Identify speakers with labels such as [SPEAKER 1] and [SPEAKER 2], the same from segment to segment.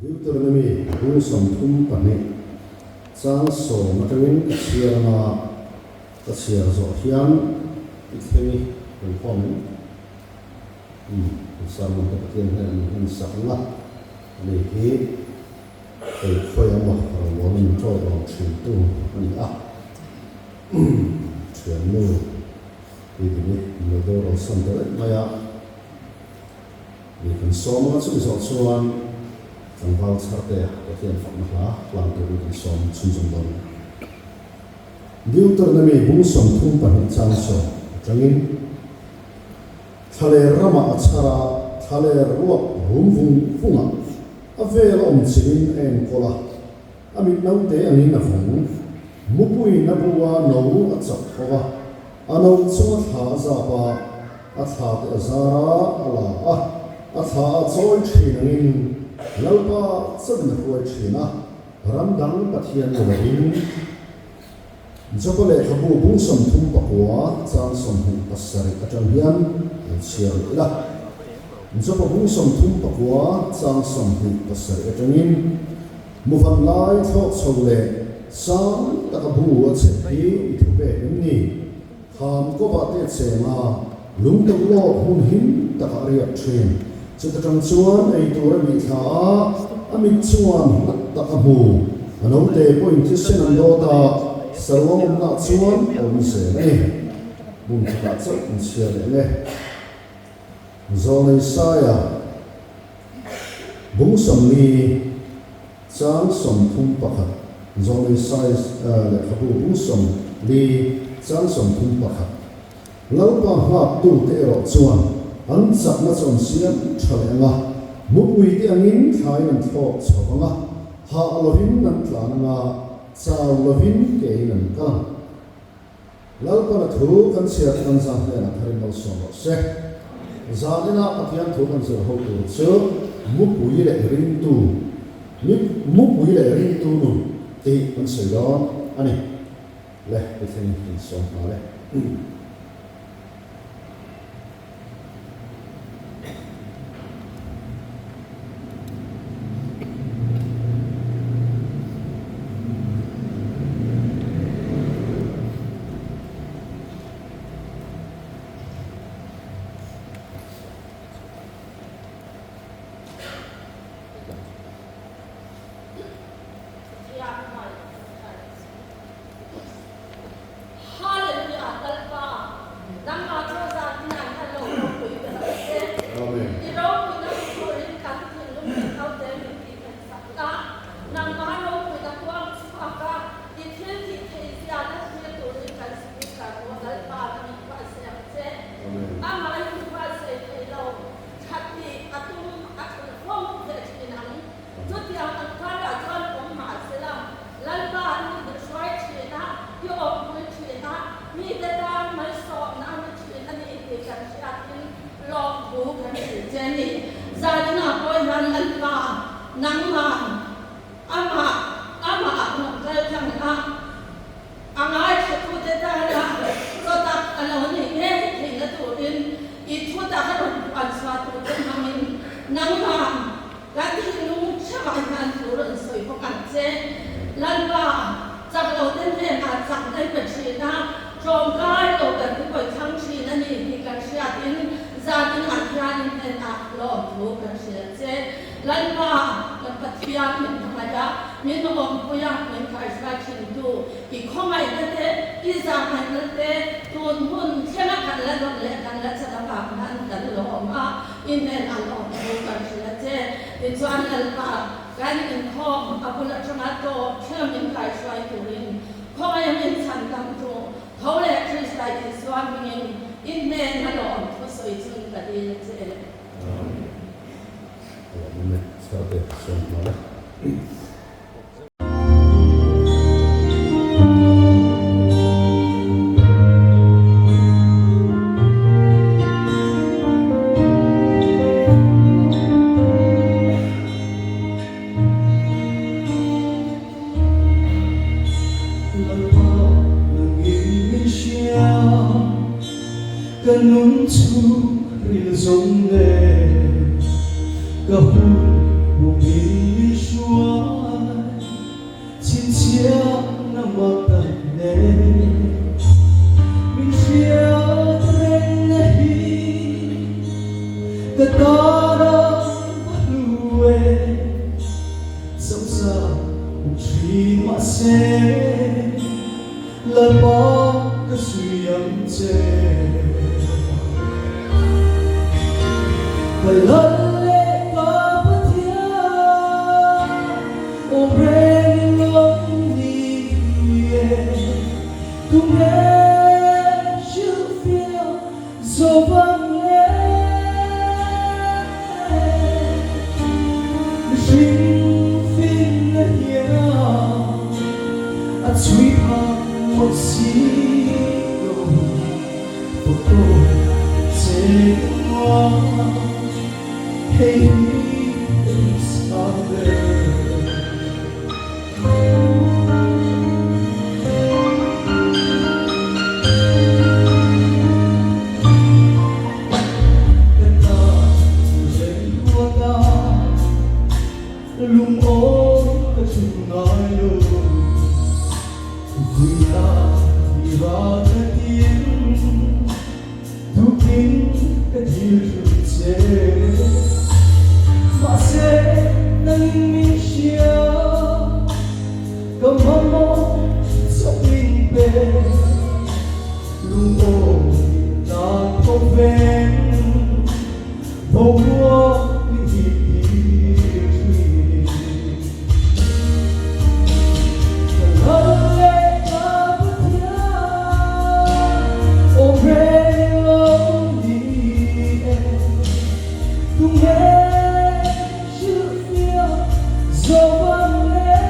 [SPEAKER 1] Deuteronomy bung 32 chang sawm atangin ka chhiar anga ka chhiar zawh hian i thleng i kan khawm em? Umm, kan sermon te Pathian hian min hman sak ang a, ani hi kei khawi emaw rawngbawlna min ṭawiawm ṭhintu a ni a, ṭhiannu i ding i min lo boral san ta daih mai a. Mi kan sawm anga chumi zawh chuan tlangval chharte Pathian fakna hla hlan turin kan sawm chhunzawm dawn a ni. Deuteronomy bung 32 chang sawm atangin Thlaler ramah a chhar a, thlaler ruak rum vung vungah a vel a awm chingin a enkawl a, a mit naute angin a vung. Mupuiin a bu a no a chak tho a, a no chunga thla a zap a, A thla te a zar a, a la a, a thla a chawi thin angin Lalpa chauhin a hruai thin a, ram dang Pathian ni lovin. Jopa lehkhabu bung 39 chang 27 atang hian lo chhiar leh ila. Jopa bung 39 chang 27 atangin Muvan lai thlawk chho leh sang taka bu a chhep hi i thu pek em ni? Kham kawpah te cheng a, lung tawlh lawk hmun him takah a riak thin. Chuta tang chuan ei tur a bih thla a, a mit chuan hlat tak a hmu. A naute pawhin thisen an dawt a, saruang awmnaah chuan a awm zel a ni. Hmun khatah chauh an chhiar leh ang e. Zawnei Saia bung 40 chang 31 Zawnei Saia lehkhabu bung 40 chang 31 Lalpa nghaktute erawh chuan an chakna chu an siam tha leh ang a, mupui te angin thlaiin an thlawk chho ang a, hah lovin an tlan ang a, chau lovin kein an kal ang. Lalpana thu kan chhiar te kan zan hnenah tharin malsawm rawh se. Zan ina Pathian thu kan zir ho tur chu mupui leh ringtu, mupui leh ringtu nun tih kan sawi dawn a ni. Le, ti thleng in sawm nghal e.
[SPEAKER 2] Hallelujah Lalpa nangmah chu zan in an han lo ropui ber ang che. I ropuina hmu turin kan thinlung leh naute min tih theih sak la. Nangmah ropuina kuang chhuak a i thil tih theih ziahna thlir turin kan speaker pawh Lalpa na min phuahsei ang che. Amah in phuahsei thei lo that nih a tum a thulh fo ve thin ang. Chutiang ang karah chuan awm mahsela, Lalpa an in hruai thin a, i awmpui thin a, mite tan malsawmna a ni thin a ni tih kan hriatin lawmthu kan hrilh che a ni. Zaninah pawh hian Lalpa nangmah amah amah ah rawn kal tlang a, a ngaithlatute tana chaw tak a lo nih ngei theihna turin i thutak a rawn puan chhuah turte hmangin nangmah Kan thinlung theuhah hian thu rawn sawi bawk ang che. Lalpa, chak lo te hnenah chak daih pe thin a, tlawmkai lo kan ti pawi thlang thin a ni tih kan hriatin zaninah hian in hnenah lawmthu kan hrilh che. Lalpa, kan Pathian min hmangaih a, min awmpui a, min khaihruai thintu i khawngaihna te, i zahngaihna te tun hun thlenga kan la dawn leh kan la chan avang hian kan lawm a. I hnen an awm thu kan hrilh a che. Tichuan Lalpa, kan inkhawm a bul atanga tawp thlenga min kaihruai turin khawngaih a min chhan dam tu tho leh Krista Isua hmingin i hnen a lo awm thu sawi chun ka dil a che.
[SPEAKER 1] Amen. A lawmawm e, Chharte sawm nghal e.
[SPEAKER 3] Lalpa nangin min hria, ka nun chu ril zawng nen, ka hun hmuh min hria. Siamna mak tak nen min hriat rengna hi ka tana va hlu e. Zosa awm thin mahse Lalpa ka zui ang che. Ka lal leh ka Pathian awm reng lo ni e. Tunge hrilhfiah zo vang le? Mihring finna hian a chhui phak mawlh si lo. Photo che ka hmuh hei hi ka duhsam ber. Ka ta reng ruat a, lungawi ka thu ngai lo. Vuina i ral ka tin, tukin ka dil thin che. Mahse nangin min hria, ka mamawh chawp min pe. Lungawi nan tho veng, boruak min hip tir thin. Ka lal leh ka Pathian, awm reng lo ni e. Tunge hrilhfiah zo ang le?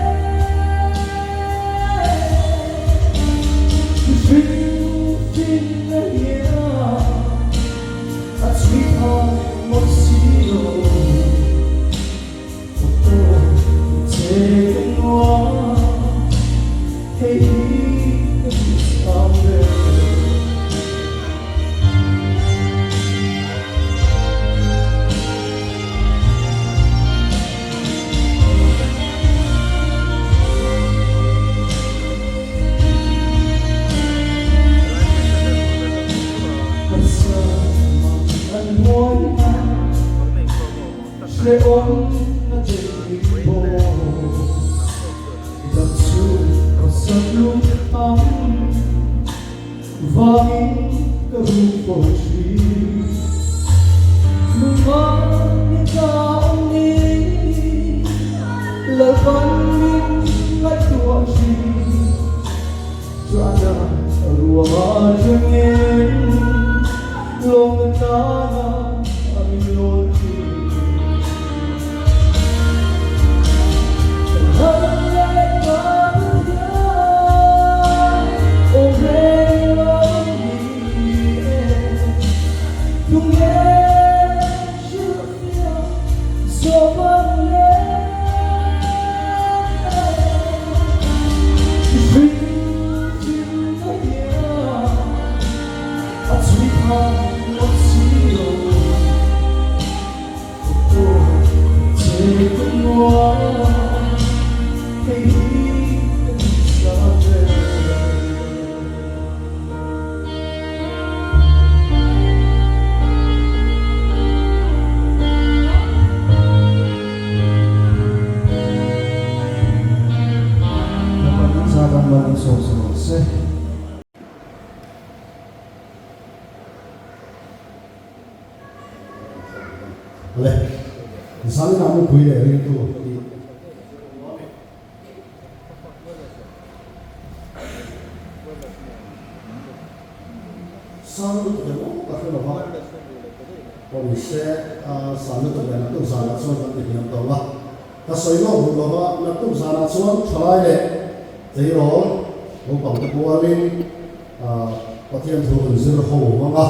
[SPEAKER 3] Mihring finna hian a chhui phak mawlh si lo. Hrehawm na tel i bawk Dam chu ka sak lung ang Vangin ka rum fo thin Lungmang in ka awm ni Lalpan min ngaihtuah thin Chana ruang atangin lawmna tana a min lawn thin. Ka lal leh ka Pathian awm reng lo ni e. Tunge hrilhfiah zawk ang le?
[SPEAKER 1] Le, zaninah mupui leh ringtu tih. Sang lutuk emaw ka hre lo va, pawh ni se a san lutuk leh naktuk zanah chuan kan ti hniam tawh ang a. Ka sawi lawk duh lo va, naktuk zanah chuan thalai leh tleirawl naupang te pualin Pathian thu kan zir ho vang a,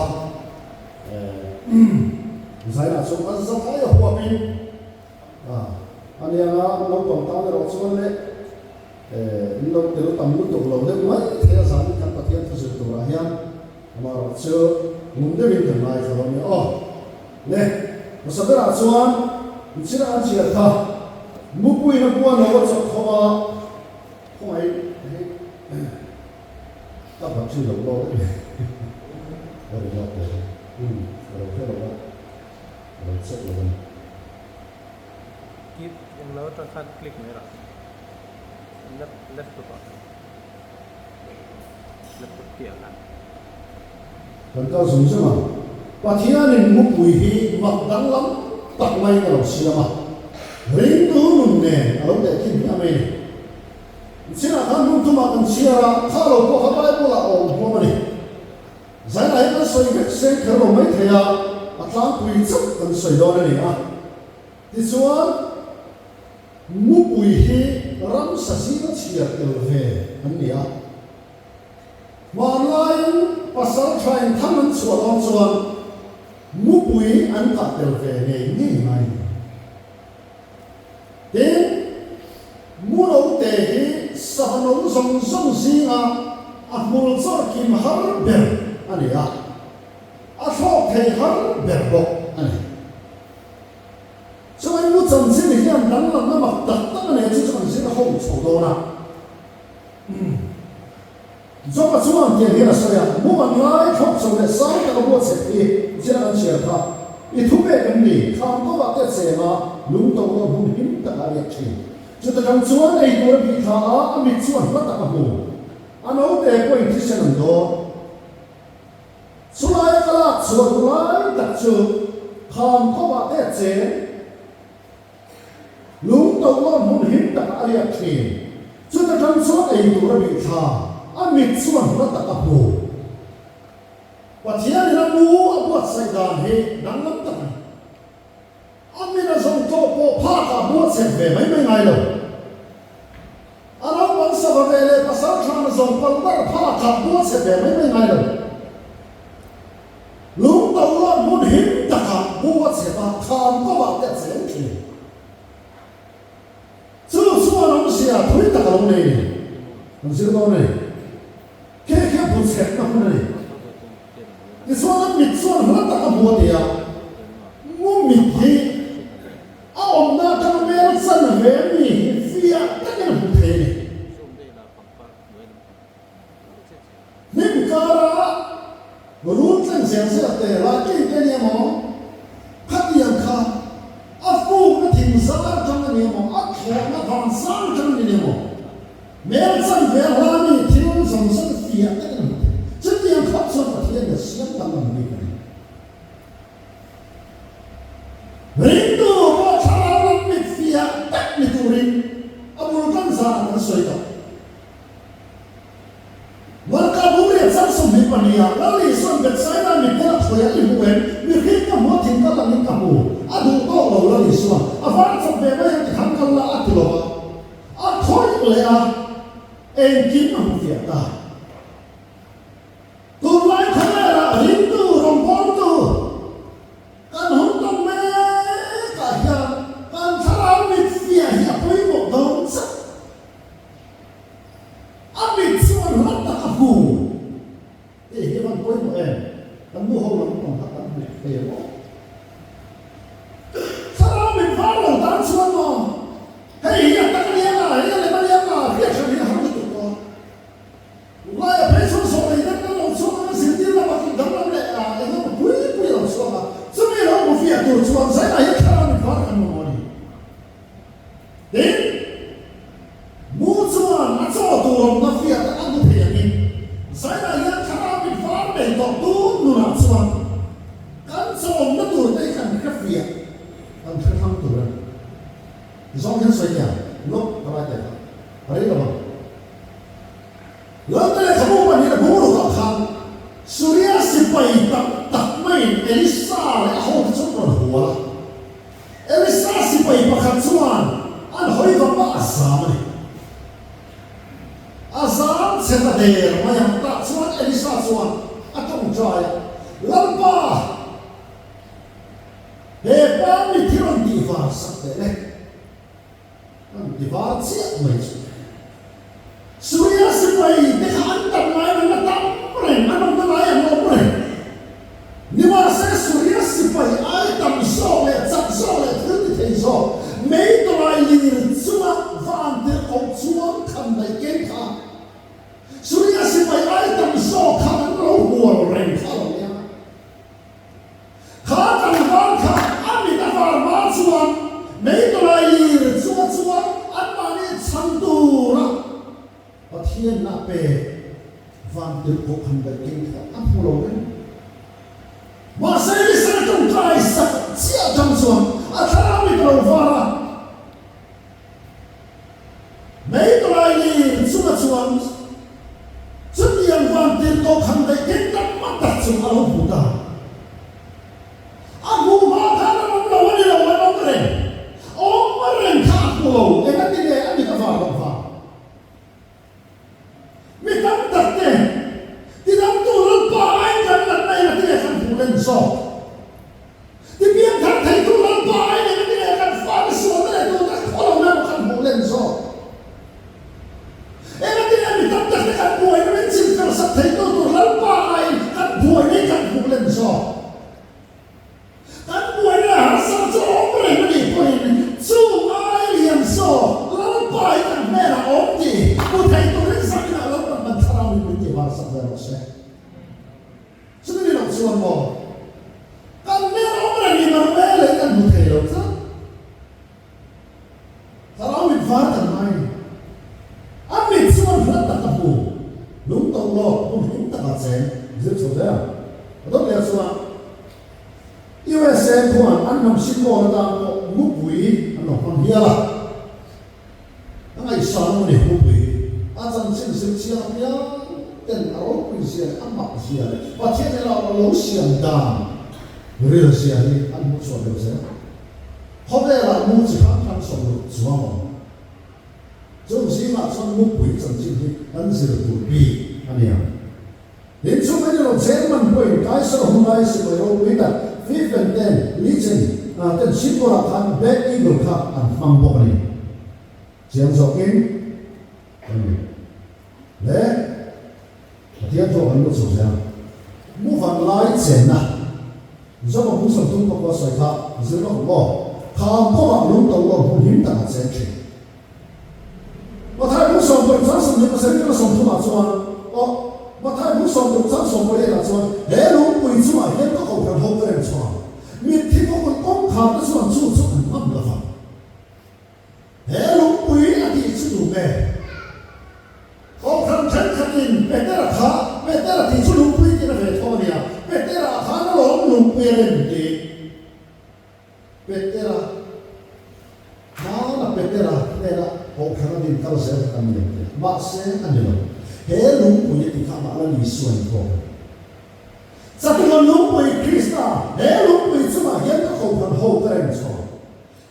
[SPEAKER 1] zainah chuan a za tlai a huapin a nia nga, naupang tan erawh chuan leh in lo tel tam lutuk lo deuh mai thei a zanin kan Pathian thu zir turah hian amaherawh chu ngun deuhin kan ngaithla lo nia aw. Le, hmasa berah chuan michina an chhiar kha mupuiin a buan lo a chawp tho a. Khawngaih hei ka battery lo lawk daih mai ka ri lawk teh umm ka lo hre lo a ka lo check lo a ni.
[SPEAKER 4] Kit englo atang khan click mai rah lap laptop ah khan laptop piah khan.
[SPEAKER 1] Kan kal zung zung a, Pathianin mupui hi mak danglam tak maiin a lo siam a, ringtu nun nen a lo tehkhin hmiah mai a ni. Chinah khan hmun thumah kan chhiar a, kha lo pawh kha Bible-ah a awm huam a ni. Zainah hi kan sawi vek seng kher lo mai thei a, a tlangpui chauh kan sawi dawn a ni a. Tichuan, mupui hi ramsa zinga chhiar tel ve an ni a. Hmanlaiin pasal thain thang an chhuah dawn chuan mupui an kah tel ve ngei ngei ngai ni. Tin, mu note hi sava no zawng zawng zinga a hmul chawr kim har ber a ni a, a thlawk thei har ber bawk a ni. Chuan mu chanchin hian danglamna mak tak tak a nei chu chu an zir ho chho dawn a. Joba chuan tiang hian a sawi a, Muman lai thlawp chho leh sang taka buatchhek hi zir an chhiar kha. I thu pek em ni? Thlam kawngah te a cheng a, lung to lo hmun him takah a riak thin. Chuta tang chuan ei tur a bih thla a, a mit chuan hla tak a hmu. A naute pawhin thisen an dawn. Chulai a ka lak chhuah duh lai tak chu thlam kawngah te a cheng. Lung to lawm hmun him takah a riak thin. Chuta tang chuan ei tur a bih thla, a mit chuan hla tak a hmu. Pathianin a mu a buatsaih dan hi danglam tak a ni. A mit a zawng tawh pawh phakah buatchhek ve mai mai ngai lo. A naupang sava ve leh pasal than a zawng pal bar phakah buatchhek ve mai mai ngai lo. Lung to lawm hmun him takah bu a chep a, kham kawngah te a cheng thin. Chu chuan awmzia thui tak a lo nei ni. Kan zir dawn a ni. Khi khi a bu chhepna hmun a ni. Tichuan a mit chuan hla tak a hmu a ti a, mu mit hi a awmna atanga mel chan ve mi hi fiah takin a hmu thei a ni. Hnim kara rul tleng zel zel te, raki te nia maw? Khatiang kha a fukna thing zar atang a nia maw? A thlawhna van sang atang a ni nia maw? Mel chan ve a hla mi thil zawng zawng fiah takin a hmu thei. Chutiang khawp chuan Pathian in a siam danglam bik a ni. Ringtu pawh thlarau lam mit fiah tak ni turin a bul tan zan an sawi tawh. Marka bung riat chang 22 ah Lal Isuan Bethsaida mitmel a thawi a i hmu em? Mihring ka hmu a thing kal angin ka hmu. A duh tawk lo Lal Isuan a var chawp ve mai ang tikhan kal la a ti lo a. A khawih leh a engkim a hmu fiah ta. Tunlai khawvelah ringtu rawngbawltu Kan hun tawng mekah hian kan thlarau mit fiah hi a pawimawh dawn chauh. A mit chuan hla tak a hmu tih hi van pawimawh em? Kan nu ho lam pang kha kan hmu thei ang aw. Thlarau mit var lo tan chuan maw hei hi a tak a nia nga, hei a lem a nia nga, hriat hran hi a har lutuk dawn. Tunlaia phei chuan zawh ei deuh kan lo chhuak anga zirtir lama tih danglam leh a eng emaw pui pui a lo chhuak a, chumi lo hmu fiah tur chuan zainah hian thlarau mit var kan mamawh a ni. Tin, mu chuan a chaw tur awmna fiah te a hmu thei angin zainah hian thlarau mit var nei tawh tun nunah chuan kan chaw awmna tur te hi kan hre fiah, kan hre hrang tur a ni. Zawng hian sawi thei ang, lawk ka lai teh kha a rei lo ang. Lalpa lehkhabu pahnih a bungrukah khan Suria sipai tam tak maiin Elisa leh a hote chu an rawn hual a. Elisa sipai pakhat chuan an hawi vang a, a zam a ni. A zam chhe ta der mai a, tah chuan Elisa chuan a tawngtai a, Lalpa, he pa mi thi rawn tihvar sak teh le. An ti var chiah mai chu. Suria sipai te kha an tam lai an la tam reng, an awmna lai an awm reng. Nimahse Suria sipai ai tam zawk leh chak zawk leh thil ti thei zawk, mei tawlai lir chunga va an tirh koh chuan khan daih keng. hmu lo reng. Mahse Elisa tawngtai sak chiah atang chuan a thlarau mit a lo var a, Mei tawlai chunga chuan chutiang vantir tawkhan daih keng tak mak tak chu a lo hmu ta. A hmuh hma khan an awm lo a ni lo, an awm reng. Awm reng kha a hmu lo, engati nge a mit a var loh vang? Mi tam tak te, tidangtu Lalpa aiin kan natna engati nge kan hmuh len zawk? Tipiang thar theitu Lalpa aiin engati nge kan fate sualna leh duhna khaw lo emaw kan hmuh len zawk? Engati nge mi tam tak te kan buaina min chimfel sak theitu tur Lalpa aiin kan buaina hi kan hmuh len zawk? Kan buaina leh harsatna chu a awm reng a nih pawhin chung ai lian zawk Lalpa hi kan hnenah a awm tih hmu thei turin zaninah lo kan hman thlarau in min tih harsak ve rawh se. Chumi ni loh chuan maw kan hnenah awm reng i Manuel in kan hmu thei lo tlat. Thlarau mit var kan ngai a ni. A mit chuan hla tak a hmu. Lung tawh lawk hmun hlim takah cheng zir chho zel ang. A dawt leh chuan USA khuan an hnam symbol atan pawh mupui an lo hmang hial a. A ngaihsan awm a ni mupui hi. A chanchin zir chiang apiang ten a ropui zia leh a mak zia leh Pathian ila lo siam dan ril zia hi an hmuh chhuah deuh zel. Khawvelah mu chi hrang hrang 60 chuang awm. Chung zingah chuan mupui chanchin hi kan zir tur bik a ni ang. Tin chung a ni lo, German pawhin Kaiser hunlai sipai ropui tak Fifen ten Lichen ten Singapore-ah khan Black Eagle kha an hmang bawk a ni. Chiang zawkin a ni. Le Pathian thu a kan lut chho zel ang. Mu van lai chenna Mizoram bung 30 pakua sawi kha zir lawk ang aw. Kham kawngah lung to lawm hmun him takah chen thin. Mathai bung 70 chang 27 atanga 30 ah chuan aw Mathai bung 60 chang 18 ah chuan he lungpui chungah hian ka kohhran ho ka rem chhuak ang. Mitthi kawkawt kawngkhar te chuan chu chu an ngam lo vang. He lungpui a tih chu duh nge? Kohhran thenkhatin Petera kha Petera tih chu lungpui tiin a ve thawm a nia, Petera khan a lawm lungpui a rem tih. Petera hmana Petera hnena Kohhran a din kal zel kha kan ni ang tia. Mahse a ni lo. He lungpui a tih kha amah la Isua in thawk a ni. Chatuan lungpui Krista, he lungpui chungah hian ka Kohhran ho ka rem chhuak.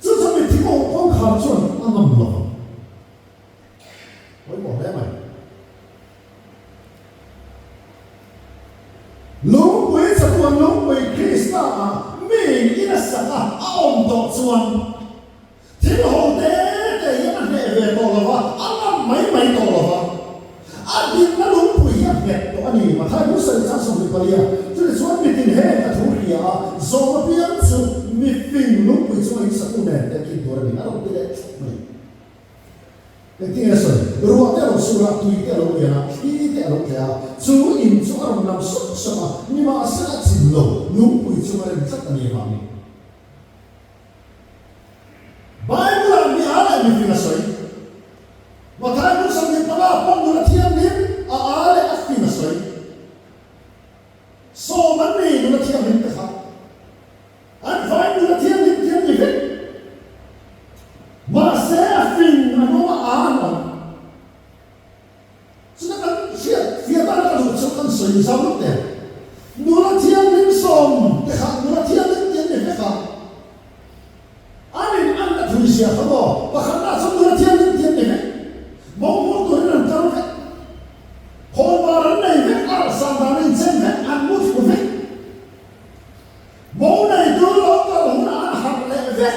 [SPEAKER 1] Chu chu mitthi kawng kawngkhar chuan a ngam lo ang. Pawimawh hle mai. Lungpui chatuan lungpui Krista ah miin in a sak a, a awm tawh chuan thil ho te te hian a hneh ve tawh lo va, a ngam mai mai tawh lo va. A dinna lungpui hi a nghet tawh a ni. Mathai bu sawi chang 24 a, Chutichuan mitin heng ka thu hria a, zawm apiang chu mifing lungpui chunga in satu nen tehkhin tur a ni. A rawn ti leh theuh mai. Engtin nge sawi? Ruah te a lo sur a, tui te a lo lian a, thli te a lo tleh a, chu in chu a rawn lam sawk sawk a, nimahsela a chim lo, lungpui chunga rem tlat a ni avangin. Bible-ah mi a leh mifing a sawi. Mathai bu 25 pawh nula thianghlim a a leh a fing a sawi. Sawm an ni nula thianghlim te kha. An vai nula thianghlim ti an ni vek. Mahse a fing an awm a, a an awm. Chutah kan hriat fiah tan ka duh chu kan sawi zau lawk teh. Nula thianghlim sawm te kha nula thianghlim ti an ni vek a. An in an la thui zia kha maw? Pakhatna chuan nula thianghlim ti an ni vek. Mawng hmuh turin an kal vek. Khawnvar an nei vek, a ralsan dan a inchen vek, an mu thlu vek. Mo neitu lo kal hunah an harh leh vek.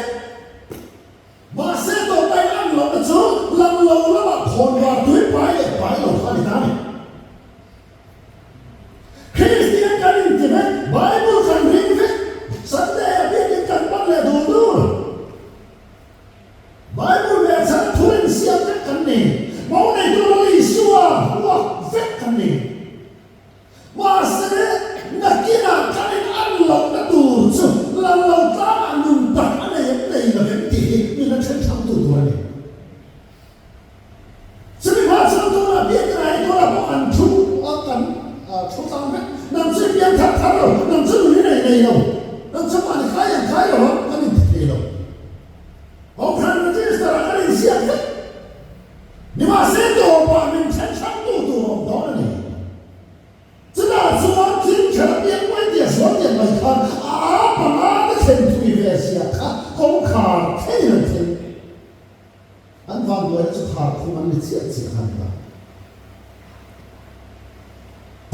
[SPEAKER 1] Mahse tawpa in an lohna chu lang lo lamah khawnvar tui pai leh pai lo kha a ni ta a ni. Kristian kan inti vek, Bible kan ring vek, Sunday ah biakin kan hman leh dul dul. Bible leh chhan a thu in. Nang chu i piang thar thar lo, nang chu nun i nei nei lo, nang chu mahni khai ang khai lo a, kan inti thei lo. Kohhran register ah kan inziak vek. Nimahse tawpah min then hrangtu tur a awm dawn a ni. Chutah chuan thil kher a piang mai tia sual tiang mai khan a a panga te thlen thui ve zia kha kawngkhar thlengin an thleng. An vanduaina chu khar khum an ni chiah chiah kha a ni ta.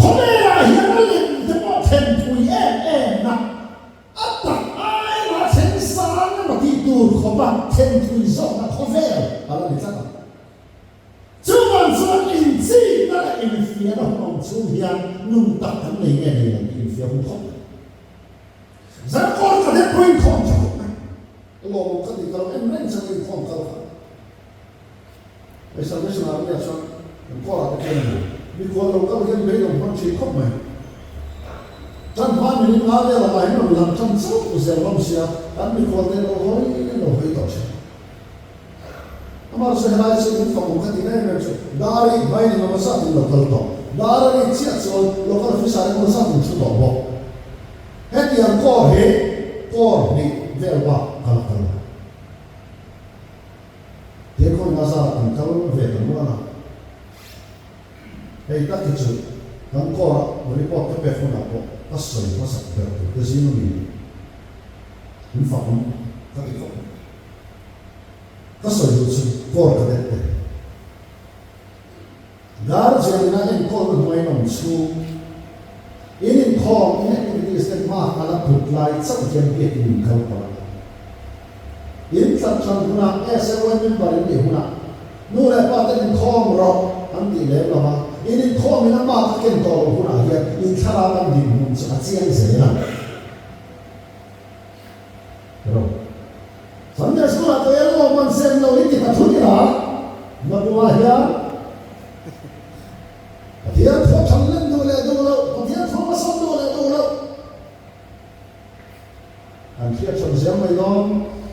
[SPEAKER 1] Khawvelah hian a lem te pawh thlen thui em em na a tak aia thleng sang emaw tih tur khawpa thlen thui zawkna khawvel a la ni tlat ang. Chuvang chuan inchikna leh infiahna hun awm chhung hian nun tak kan nei nge nei lo tih infiah hun khawp mai. Zarkawn ka det pawh inkhawm tha khawp mai. Lawmawm ka tih ka lo en reng chang inkhawm kal kha. Hei Salvation Army ah chuan kan kawrah te khian a ni. Mikhual lo kal hian beidawng hman thin khawp mai. Tan hma minute nga vel ah hian rawn lang tan chauh zel hlawm sia, kan mikhual te lo hawi lo hawi tawh thin. Amah chu helai chu in fak awm kha ti em em chu dar i hmai ni emaw zat in lo kal tawh. Dar a rik chiah chuan local officer emaw zat in thu tawh bawk. Hetiang kawr hi kawr hnih vel bak ka la kal lo. Tiang khaw inah zat kan kal ve ta nual a. Hei tak hi chu kan kawra report ka pek hunah pawh ka sawi hmasak ber tur te zing a mi in fak awm ka ti khawp mai. Ka sawi duh chu kawr ka det te. Guardian ina enkawlna hnuaiin awm chhung in inkhawm in activities te hma a la put lai chauh hian biakin in kal palh a. In tlat hran hunah SAY member in nih hunah nu leh pa ten inkhawm rawh an tih lem lo a, in inkhawm in a mark a ken tawh loh hunah hian in thlarau an dinhmun chu a chiang zel a. Ro. Sunday School ah ka eng awm an sem lo i ti ta thut ila, Mapua hian Pathian thu a than len duh leh duh loh, Pathian thu a sawm duh leh duh loh an hriat hran zel mai dawn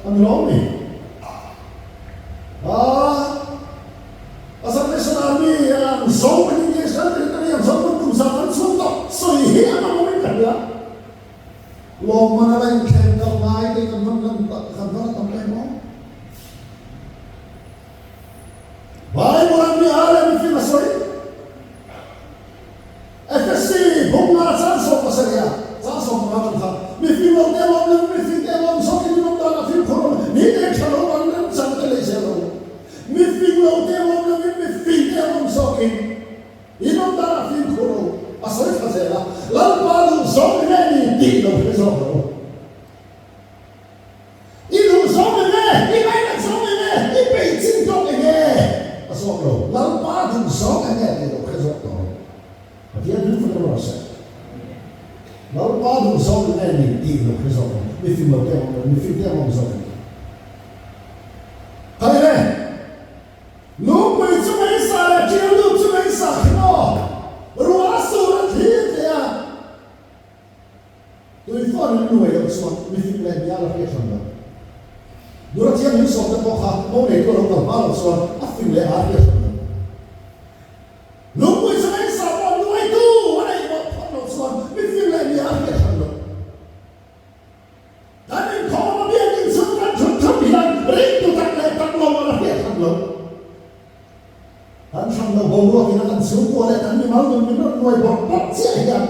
[SPEAKER 1] a ni lawm ni? Ah, a Salvation Army ang zo Indian Territory ang zo kum kum sa kan chhung tawh sawi hi an awm awmin ka hria. Lawmman a la inthleng kal ngai te kan van lan tak kan van a tam em aw. Bible an mi a leh mifing a sawi. FSC bawmna chang 17 a chang 15 tang khan mifing lo te lawm leh mifing te lawm zawk in awm dan a fimkhur awm ni te tha lo an rem chang te lei zel lo. Mifing lo te lawm lo in mifing te lawm zawk in In awm dan a fimkhur lo, a sawi tha zel a, Lalpa duh zawng nge ni tih lo hre zawk lo. I duh zawng eng nge? I ngainat zawng eng nge? I peih chin tawk eng nge? A zawk lo. Lalpa duh zawng eng nge tih lo hre zawk tawh lo. Pathian hlim fak rawh se. Lalpa duh zawng eng nge ni tih lo hre zawk lo. Mi fing lo te ang awm lo, mi fing te ang awm zawk eng. Khawi le? Lungpui chu meisa leh ṭialdup chu meisa khi maw? Ruah a sur a thli a tleh a, tui fawn in nuai loh chuan mifing leh mi a la hriat hran lo. Nula thianghlim sawmte pawh kha mo neitu a lo kal hma loh chuan a fing leh a hriat hran lo. Lungpui chu meisa pawh nuaitu a neih mawlh phawt loh chuan mifing leh mi a hriat hran lo. Kan inkhawm a biakin chhung kan thut thut hian ringtu tak leh tak lo a la hriat hran lo. Kan thlan lo boruakin a kan chhungkua leh kan mimal nun min rawn nuai bawrh bawrh chiah hian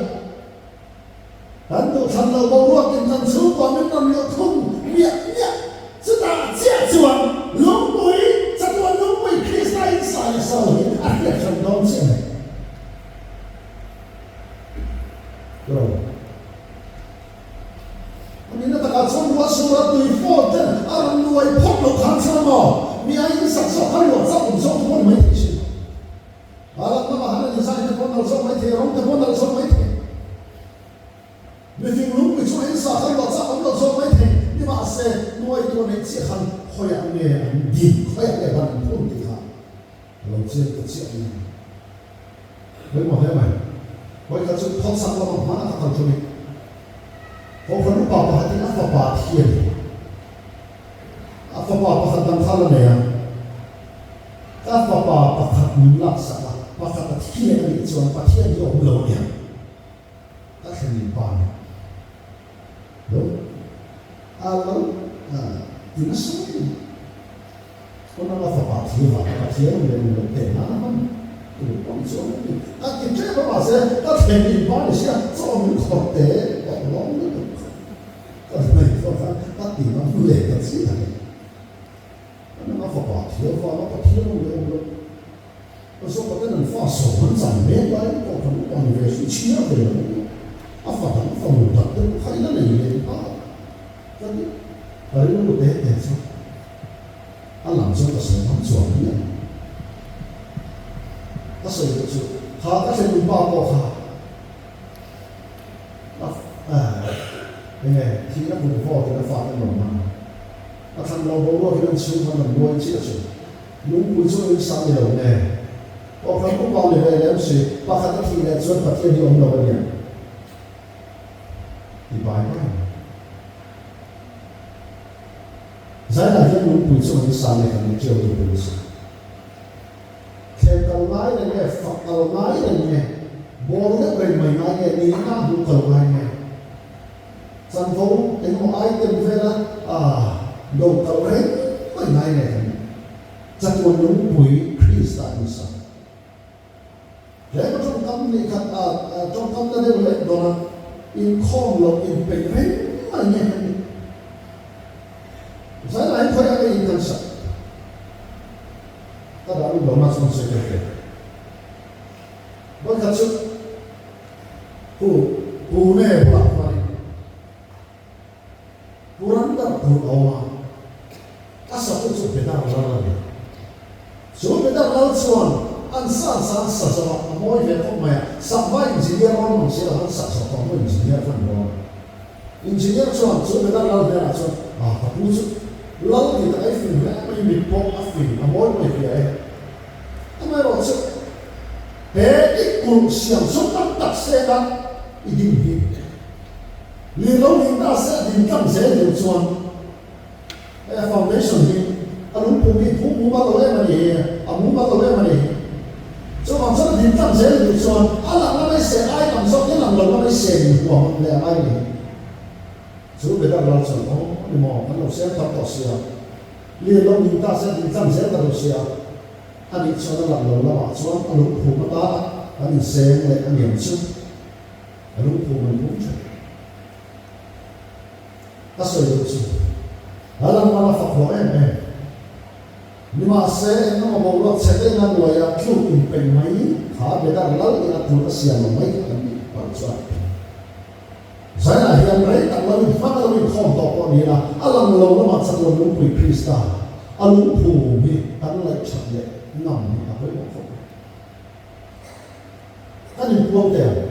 [SPEAKER 1] kan duh thlan lo boruakin kan chhungkua min rawn luh thung miah miah. Chutah chiah chuan lungpui, chatuan lungpui Krista insa leh sa lo hi a hriat hran dawn chiah mai. Ro. A nihna takah chuan ruah sur a tui fawt ten a rawn nuai phawt loh khan chuan maw mi a insak zawk kha luah chauh awm zawk te pawh ni maithei sin. A lang lamah han a design te pawh nalh zawk maithei, a rawng te pawh nalh zawk maithei. Mifing lungpui chu a insa kha luah chauh awm lo zawk maithei, nimahse nuai tur neih chiah khan khawiah nge an din, khawiah nge ban an phun tih kha a lo chiang ta chiah mai. Pawimawh hle mai. Vawikhat chu phawtsak lama hmana ka kal thung i Kohhran upa pakhatin a fapa thi a ni. A fapa pakhat dang kha la nei a, ka fapa pakhat min laksak a, pakhat a thi leh a nih chuan Pathian hi a awm lo a nia. Ka thlenin pa nih lo a lo ti nasa mai a ni. Kawna ka fapa thi vang a Pathian leh mi lo teh nana hman tur pawh ni chuang a ni. Ka ti tep a mahse ka thlenin pa ni sia chaw min khawrh te tawh lawm lutuk kha ka ngaihtuah khan ka ti ngam leh ta chiah a ni. Kawna ka fapa thi avanga Pathian leh awm lo. Ka zawk a ten an fa sawm an chan mek lai in pawh kan upa ni ve hri chhiar ve lo nia. A fa dang fa mu tak te pawh kha ila nei leh nghal ka ti. Ka rilru te te chu a lang chuan ka sawi ngam chuang nia. Ka sawi duh chu kha ka thlen pa pawh kha a enge thihna kut vawt in a fate an rawn hman a. A thlan lo boruak in an chhung khan an nuai chiah chu. Lungpui chu in sa ni lo nge? Kohhran upa ni ve lem si, pakhat a thih leh chuan Pathian hi awm lo a nia. Ti bai bai mai. Zainah hian lungpui chu an sa nge kan ni ṭiau tu pawh ni si. Thlem kal ngai reng nge, fak kal ngai reng nge, ball deuh reng mai ngai nge, nihna hmuh kal ngai nge? Chanvo engemaw item vela lo kal reng mai ngai nge kan nih? Chatuan lungpui Krista in sak. Tlema tawngkam nih khat a tawngkam na deuh leh dawn a, inkhawm loh inpeih reng mai nge kan nih? Zailah hi khawiah nge in kan sak? Ka dah lut lo na chuan sawi tel ve. Vawikhat chu Pu Pune bulah khuanin Purandar tur a awm a, a satu chu Bedar Lal a ni. Chu Bedar Lal chuan an san san sa zawh a, a mawi ve khawp mai a, sakva engineer rawn awm si lo an sak zawh tawh hnu engineer khan rawn a. Engineer chuan chu Bedar Lal hnenah chuan, Ah ka pu chu Lal ti tak a i fing hle mai, mit pawh a fing, a mawi pawh i hria e. Amaherawh chu he i kulh siam sum tak tak sena i ding hi lir lo ning ta se a din tlang zel deuh chuan he foundation hi a lungphum hi phum mumal lo em a ni hi, a mumal lo em a ni hi. Chuvang chuan a din tlang zel deuh chuan a lang la mai se ai tam zawk hi a lang lo la mai se in huam ang leh a ngai a ni hi. Chu Bedar lal chuan aw ni maw kan lo siam thar tawh sia. Lir lo ning ta se ding tlang zel ka duh sia. A nih chuan a lang lo lamah chuan a lungphum atana kan inseng leh a niam chu a lungphum an phum thin. Ka sawi duh chu a lang lama fak hlawh em em. Nimahse eng emaw boruak chhe te ina nuaia tluk inpeih mai kha Bedar lal ina tur a siam ang mai kha kan nih palh chuan. Zainah hian rei tak lo in hmang lo inkhawm tawh pawh ni ila, a lang lo lamah chatuan lungpui Krista a lungphum hi kan ngaihṭhat leh ngam hi a pawimawh khawp mai. Kan inpuang teh ang.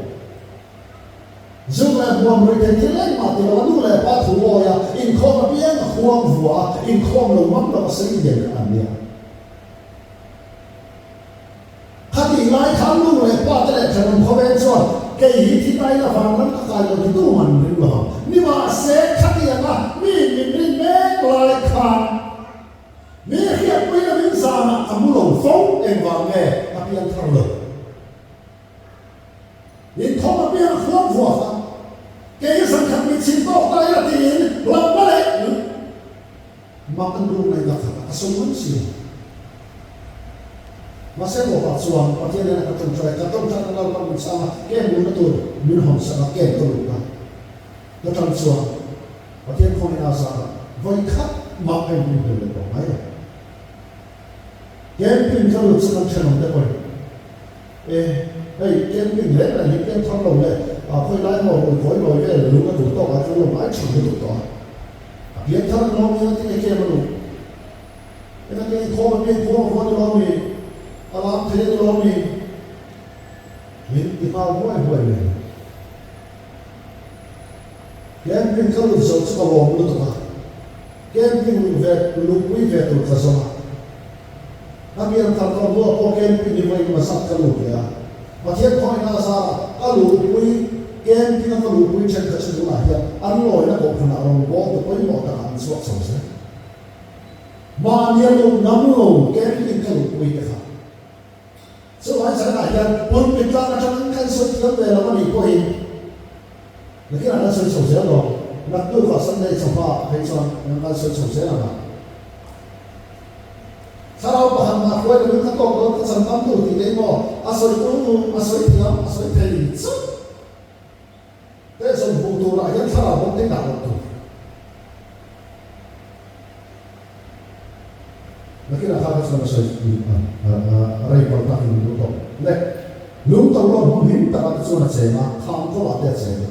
[SPEAKER 1] Zuk leh hmuam rui thei thil engmah ti lo a nu leh pa thu awi a, inkhawm apiang a khuang vua a, inkhawm lo ngam lo a sei lian kha an nia. Khatih lai khan nu leh pa te leh thenawm khawvel chuan kei hi thi tai la vang lam ka kai lo ti tu man ring lo ang. Nimahse khatianga mi min rin mek lai khan mi hriatpui lovin zanah ka mu lo fo engvang nge ka piang thar lo. Inkhawm apiang a khuang vuak a, kei zan khat mit chhin tawk ta ila tiin lamna leh mak an ruk mai dak khat a, ka sawi ngam si lo. Mahse tawpah chuan Pathian hian a ka tawngtai, ka tawngtaina Lalpan min chhang a, kem luhna tur min hawn sak a, kem ka lut a. Ka tang chuan Pathian khawngaihna a zar a, vawi khat mah ka inpum hmel leh tawh ngai lo. Camping ka lut chu kan thenawm te pawhin E, hei camping reng reng hi piang thar lo le, khawi lai maw rui kawi lawi vel lung a duh tawk ah chuan lo ngai thin lutuk tawh a. A piang thar an lawm hian a tinge camp a luh? Engati inkhawm a piang khuang a vuan i lawm i? A lam thei a ni lawm i? Min ti nghal huai huai mai. Camping ka lut zo chu ka lawm lutuk a, camping luh ve luhpui ve tur ka zawng a. Ka pian thar tawh hnuah pawh camping hi vawi hmasa ka lut leh a, Pathian khawngaihna a zara ka luhpui camping a ka luhpui thenkhat chu tunah hian an lawina kohhranah rawngbâwl tu pawimawh takah an chhuak chho zel. Mahnia lut ngam lo camping ka luhpui te kha. Chuvang chhanah hian pulpit tlang atangin kan sawi thiam ve lo a nih pawhin. Nakinah kan sawi chho zel dawn. Naktukah Sunday chawhma phei chuan kan kal sawi chho zel ang a. Thlarau pakhat mah hruai lovin ka tawk dawn ka chan tam tur tih te emaw a sawi tu a sawi thiam a sawi thei chauh te zawm hmuh turah hian thlarau bawk te dah loh tur. Nakinah kha ka chuan a sawi a rei pal takin min lo tawp le. Lung to lawm hmun him takah te chuan a cheng a, kham kawngah te a cheng a.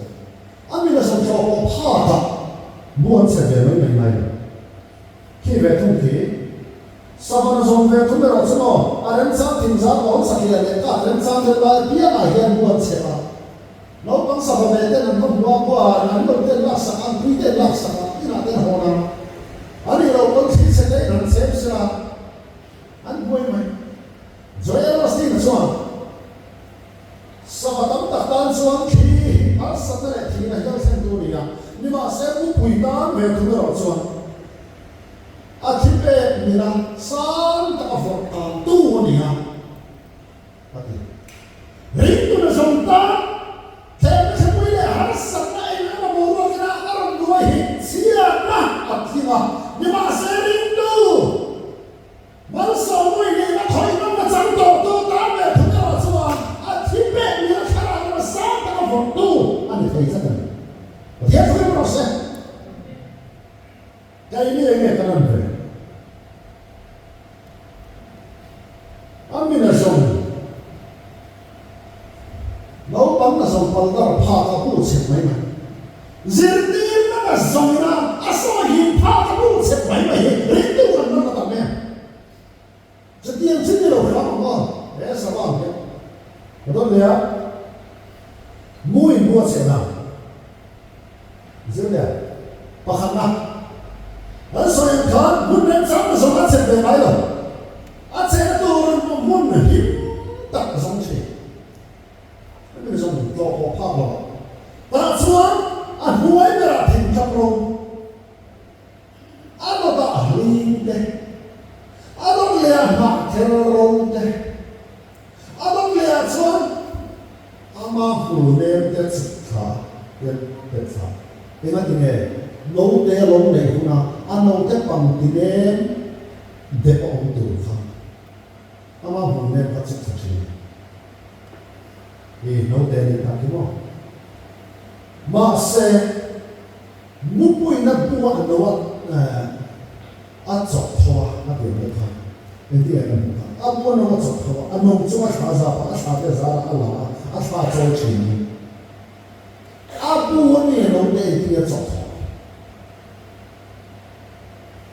[SPEAKER 1] A min a zawm thlawh pawh phakah mu an che ve mai mai ngai lo. Khi ve thung khi Savana zawm ve thung erawh chu maw a remchang thingzar awn satliah leh kak remchang deuh lai apiangah hian mu an chep a. Naupang sava ve ten an va hmu a, buan an lo ten laksak a, an pui ten laksak a, inah ten hawn a. A nih loh pawn thil chhe te in an chem sela an buai mai. Joel Osteen-a chuan, Sava tam tak tan chuan thli hi harsatna leh thihna hial thlen tur a ni a, nimahse mupui tan ve thung erawh chuan a thi pek mila sang taka vawrh tantu a ni a. A ti. Ringtuna zawng tan thlehna thlipui leh harsatna eng emaw boruakina a rawn nuai hi chhiatna a tling a, nimahse ringtu malsawmui nihna khawih nawmna chang tawhtu tan leh thut erawh chuan a thi pek nihna thlarau emaw sang taka vawrhtu a ni thei tlat a ni. Pathian thu rawh se. Keini enge kan an ve? A min a zawng. Naupang a zawng pal dar phak a bu chep mai mai. Zirtirna a zawng ina a sawi him phak a bu chep mai mai hi ringtu kan ram a tam em? Chutiang chu ni lo hram ang aw, he sava ang hian ka dawn leh a, mu in bu a cheh dan zir leh a, pakhatna an sawi ang khan hmun remchang na zawng a chep ve ngai lo, a chehna tur hmun him tak a zawng thin. Hemi zawng tlawh pawh phak lo ah tah chuan a hnuai berah thingtlak ro. A dawtah a hlim te, a dawt leh a hnah kher ro te, a dawt leh ah chuan ama hmul nem te chhuk thla hian pet thla. Engati nge note a lo neih huna a note pangti nem dep a awm tur kha ama hmul nem kha chhuk thla thin a. I note a nih tak hi maw? Mahse. Mupuina bu a no a a chawp tho a, a pian deuh kha engtin nge kan hmuh kha? A bu a no a chawp tho a, a no chung a thla zap a, a thla te a zar a, a la a, a thla a chawi thin a ni. A bu a ni a no te engtin nge a chawp tho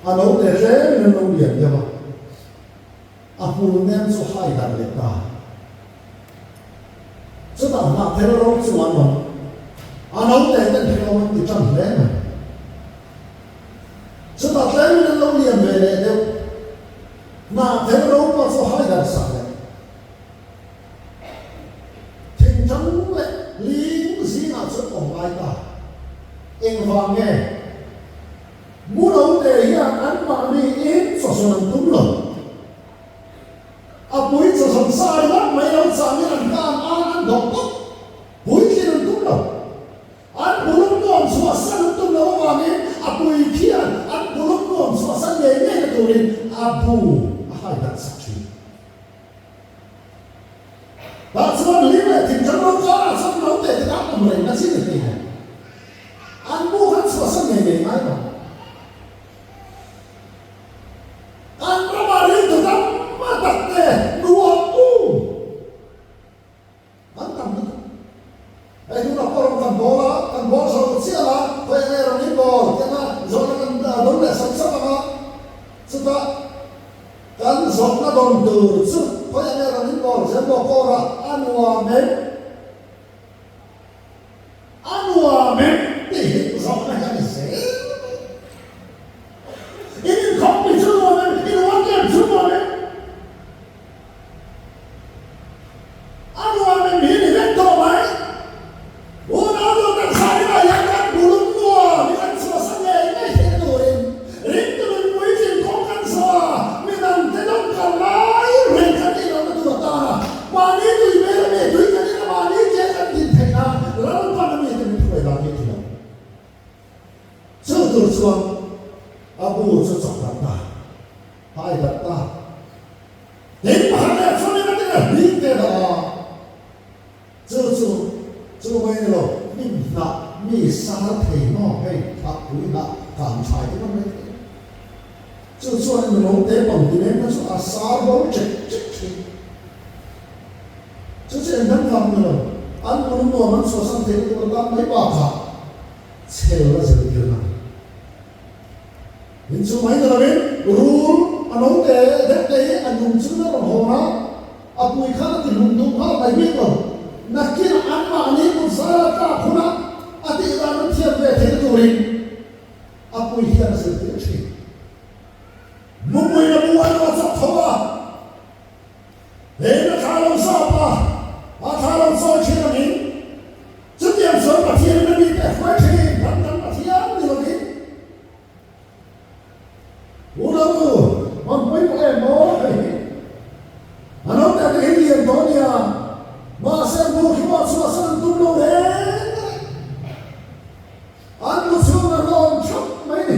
[SPEAKER 1] a? A no te tlemin a no lian deuh a, a hmul nem chu hai darh leh ta. Chutah hnahthel ro chu an awm. A naute ten hrehawm an ti tan hle mai. Chutah tlemin an lo lian ve leh deuh. Hnahthel ro pawh chu hai darh sak leh. Thingtang leh ling zingah chuan awm ngai ta. Engvang nge? Mu naute hian anmahni in chawsawn an tum lo. A pui chawhrawn sa ringawt mai lo changin an tan an an dawh tawp. Puitlin an tum lo. An pulum nuam chhuahsan an tum lo avangin a pui khian an pulum nuam chhuahsan ngei ngei na turin a bu a hai darh sak thin. Tah chuan lim leh thingtlang ro karah chuan naute te tan awm reng na chi ni hlei lo. An bu khan chhuahsan ngei ngei ngai lo. Kan ramah ringtu tam a tak te nuam u an tam lutuk. Hei tunah pawh rawn kan bawl a, kan bawl zo chiah a, khawi enge rawn in bawl tih anga zawhna kan dawn leh sap sap ang a, chutah kan zawhna dawn tur chu khawi enge rawn in bawl zel maw kawr a, a nuam em? A nuam em tih hi zawhna hi a ni zel mai. In inkhawpui chu nuam em? In uangem chu nuam em? A nuam em hi ni vek tawh mai. Unau nu kan Sarina hian kan bulum nuam hi kan chhuahsan ngei ngei theihna turin ringtu nun puitling kawng kan zawh a, midangte dawng kal lai reng kan tih lohna tur atana Mahni tui hmel a mi, tui kan in a mahni ke kan din theih nan Lalpan a mite min hruai dan hi a tha. tur chuan a bu chu chawk darh ta, hai darh ta. Tin, pakhat leh chuan in a ti leh hling te dah a, chu chu chu mai ni lo, hnim hnah mi sar thei maw hei thah pui hnah kang thlai te pawn mai thei. Chu chuan in lo te pang ti mek na chu a sar bo chek chek thin. Chu chu engdang vang ni lo, an hmun nuam an chhuahsan theihna tur atan mai bakah chhel a zirtir na. In chu mai ni lovin rul a no te deuh te hi a nung chungin a rawn hawn a, a pui khan a ti hlum duh nghal mai bik lo. Nakinah anmahni kut zara tlak hunah a tih dan an thiam ve theihna turin a pui hian a zirtir thin. Mupui na bu an rawn chawk tho a. Heng a thla lo zap a, a thla lo chawi thin angin, chutiang chuan Pathianin a mite a hruai thin, ram dang Pathian ni lovin. U lo nu, rawn pawimawh em maw hei hi? A naute te hi lian tawh nia, mahse bu khi pawh chhuahsan an tum lo reng a ni. An bu chhung a rawn thap mai ni.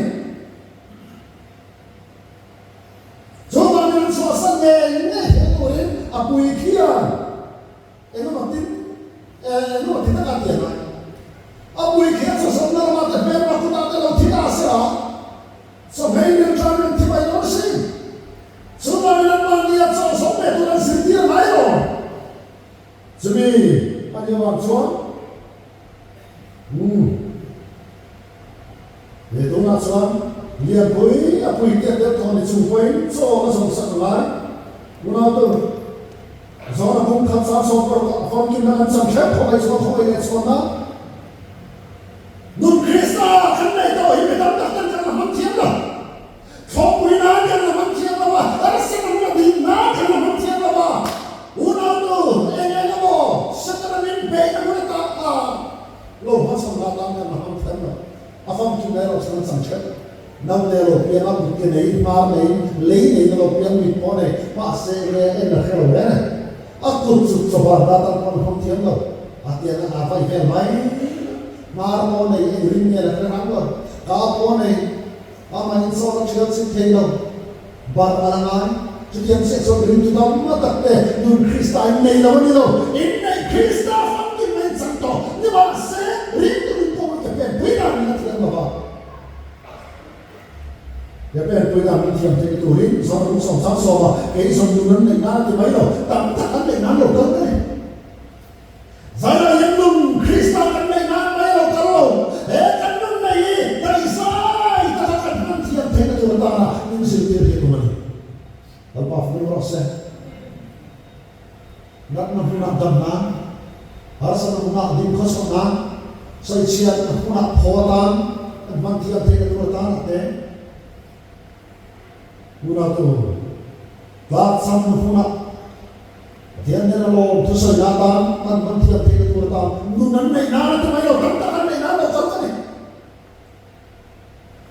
[SPEAKER 1] Chuvangin an chhuahsan ngei ngei theih turin a pui khian engemaw tin engemaw ti taka ti a ngai. A pui khian chawsawmna lamah te hmelma kutah te lo thi ta se a, chawhmei rilṭam in thi mai dawn si. Chuvangin anmahni a chawhsawm ve tur an zirtir ngai lo. Chumi a nih avang chuan umm he tunah chuan Lianpui a pui tiat deuh tawh ni chung pawhin chaw a zawng sak lai. Unautu, Zawna kawng khat chang sawm pawh a famkimna kan chang hrep khawngaih chuan khawngaih leh chhuanna nun Krista kan nei tawh hi mi tam tak ten kan la hmang thiam lo. Thlawhpui nan kan la hmang thiam lo a, arsa kan la ding nan kan la hmang thiam lo a, unaunu eng eng emaw Setana min beihna hmun atan a lo hmachhawn lah tan kan la hmang thiam lo. A famkim erawh chuan an chang ṭheuh. Naute a lo piang a, mit ke nei, hmar nei, lei nei na lo piang, mit pawh nei, mahse enge en a hre lo reng e. A kut chuk chawhar lah tan pawh an hmang thiam lo. A tiang a a vai vel mai. Hmar pawh nei, eng ring nge la hre rang lo. Ka pawh nei. Amah in sawn a thial chhin thei lo. Bar a la ngai. Chutiang chiah chuan ringtu tam a tak te nun Krista in nei lo a ni lo. Inneih Krista famkim mai chang tawh. Nimahse, ringtu nun pawh ke pen pui dan min a thiam lo va. Ke pen pui dan min thiam theih turin zawn rum sawm chang sawm a, kei zawn nun an neih nan a ti mai lo. Tam tak an neih nan lo kal ka ni. Zaina hian nun Krista kan neih nan mai lo kal lo, he kan nun nei hi daihzai taka kan hman thiam theihna tur atana min zirtir hi tum a ni. Lalpa fur rawh se. Natna hmunah dam nan, harsatna hmunah dim khawchhuah nan, sawichhiatna hmunah phaw atan kan hman thiam theihna tur atana te, Unautu, tlakchhamna hmunah Pathian nen a lawm thusawi na atan kan hman thiam theihna tur atan nun an neih nan a ti mai lo, tam tak an neih nan lo kal ka ni.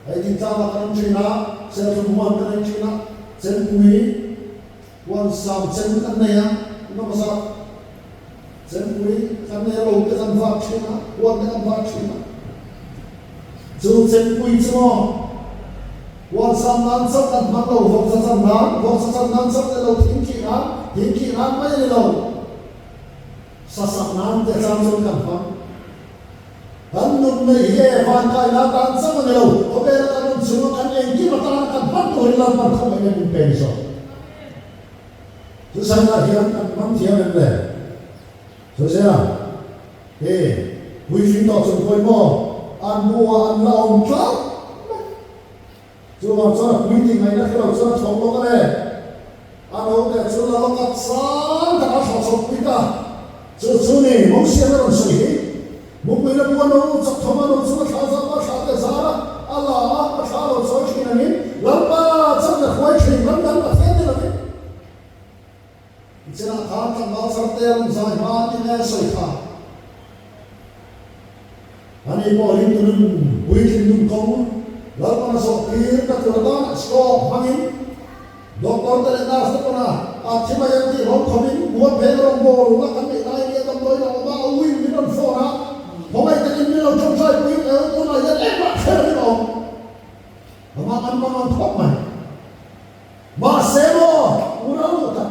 [SPEAKER 1] Hei Dingtlangah kan awm thin a, Serthlum huan kan ei thin a, Chempui huan sam chem kan nei a, emaw zat Chempui kan nei a, lo te kan vak thin a, huan te kan vak thin a. Chu Chempui chu maw Huan sam nan chauh kan hmang lo, vawksa chan nan, vawksa chan nan chauh te lo thingkih nan, thingkih nan mai a ni lo. Sa sak nan te chang chuan kan hmang. Kan nun nei hi e vankai na tan chauh a ni lo, khawvela kan awm chhunga kan engkim atana kan hman turin Lalpan khawngaih em min pe ni zawk. Chusaina hian kan hmang thiam em le? Chusaina, he puitling tawh chung pawimawh an hmuh ah an la awm tlat mai. Chuvang chuan a pui tih ngaihna hre lo chuan a thawk lawk a le. A naute chu la lawk a, sang takah a thlawh chhoh pui ta. Chu chu ni, Mosian a rawn sawi hi. Mupui la puan lo, chak thawm a no chung a thla zap a, thla te zar a, a la a, a thla lo chawi thin angin, Lalpa chak le hruai thin, ram dang Pathian ni lovin. Tichinah khan tlangval char te rawn zai hma an ti nge sawi kha. Ani pawh ringtu nun, puitling nun kawng, Lalpan a zawh tir ka tur atan stroke hmangin doctor te leh nurse te pawn a a thi mai an tih hlawm khawpin mual pheng rawngbâwl la kan neih lai nia damdawi lo awm a, a uin min rawn phone a, khawngaih takin min lo ṭawngṭai pui el tunah hian engmah hre lovin a awm. mangang khawp mai. Mahse maw, unau lutak.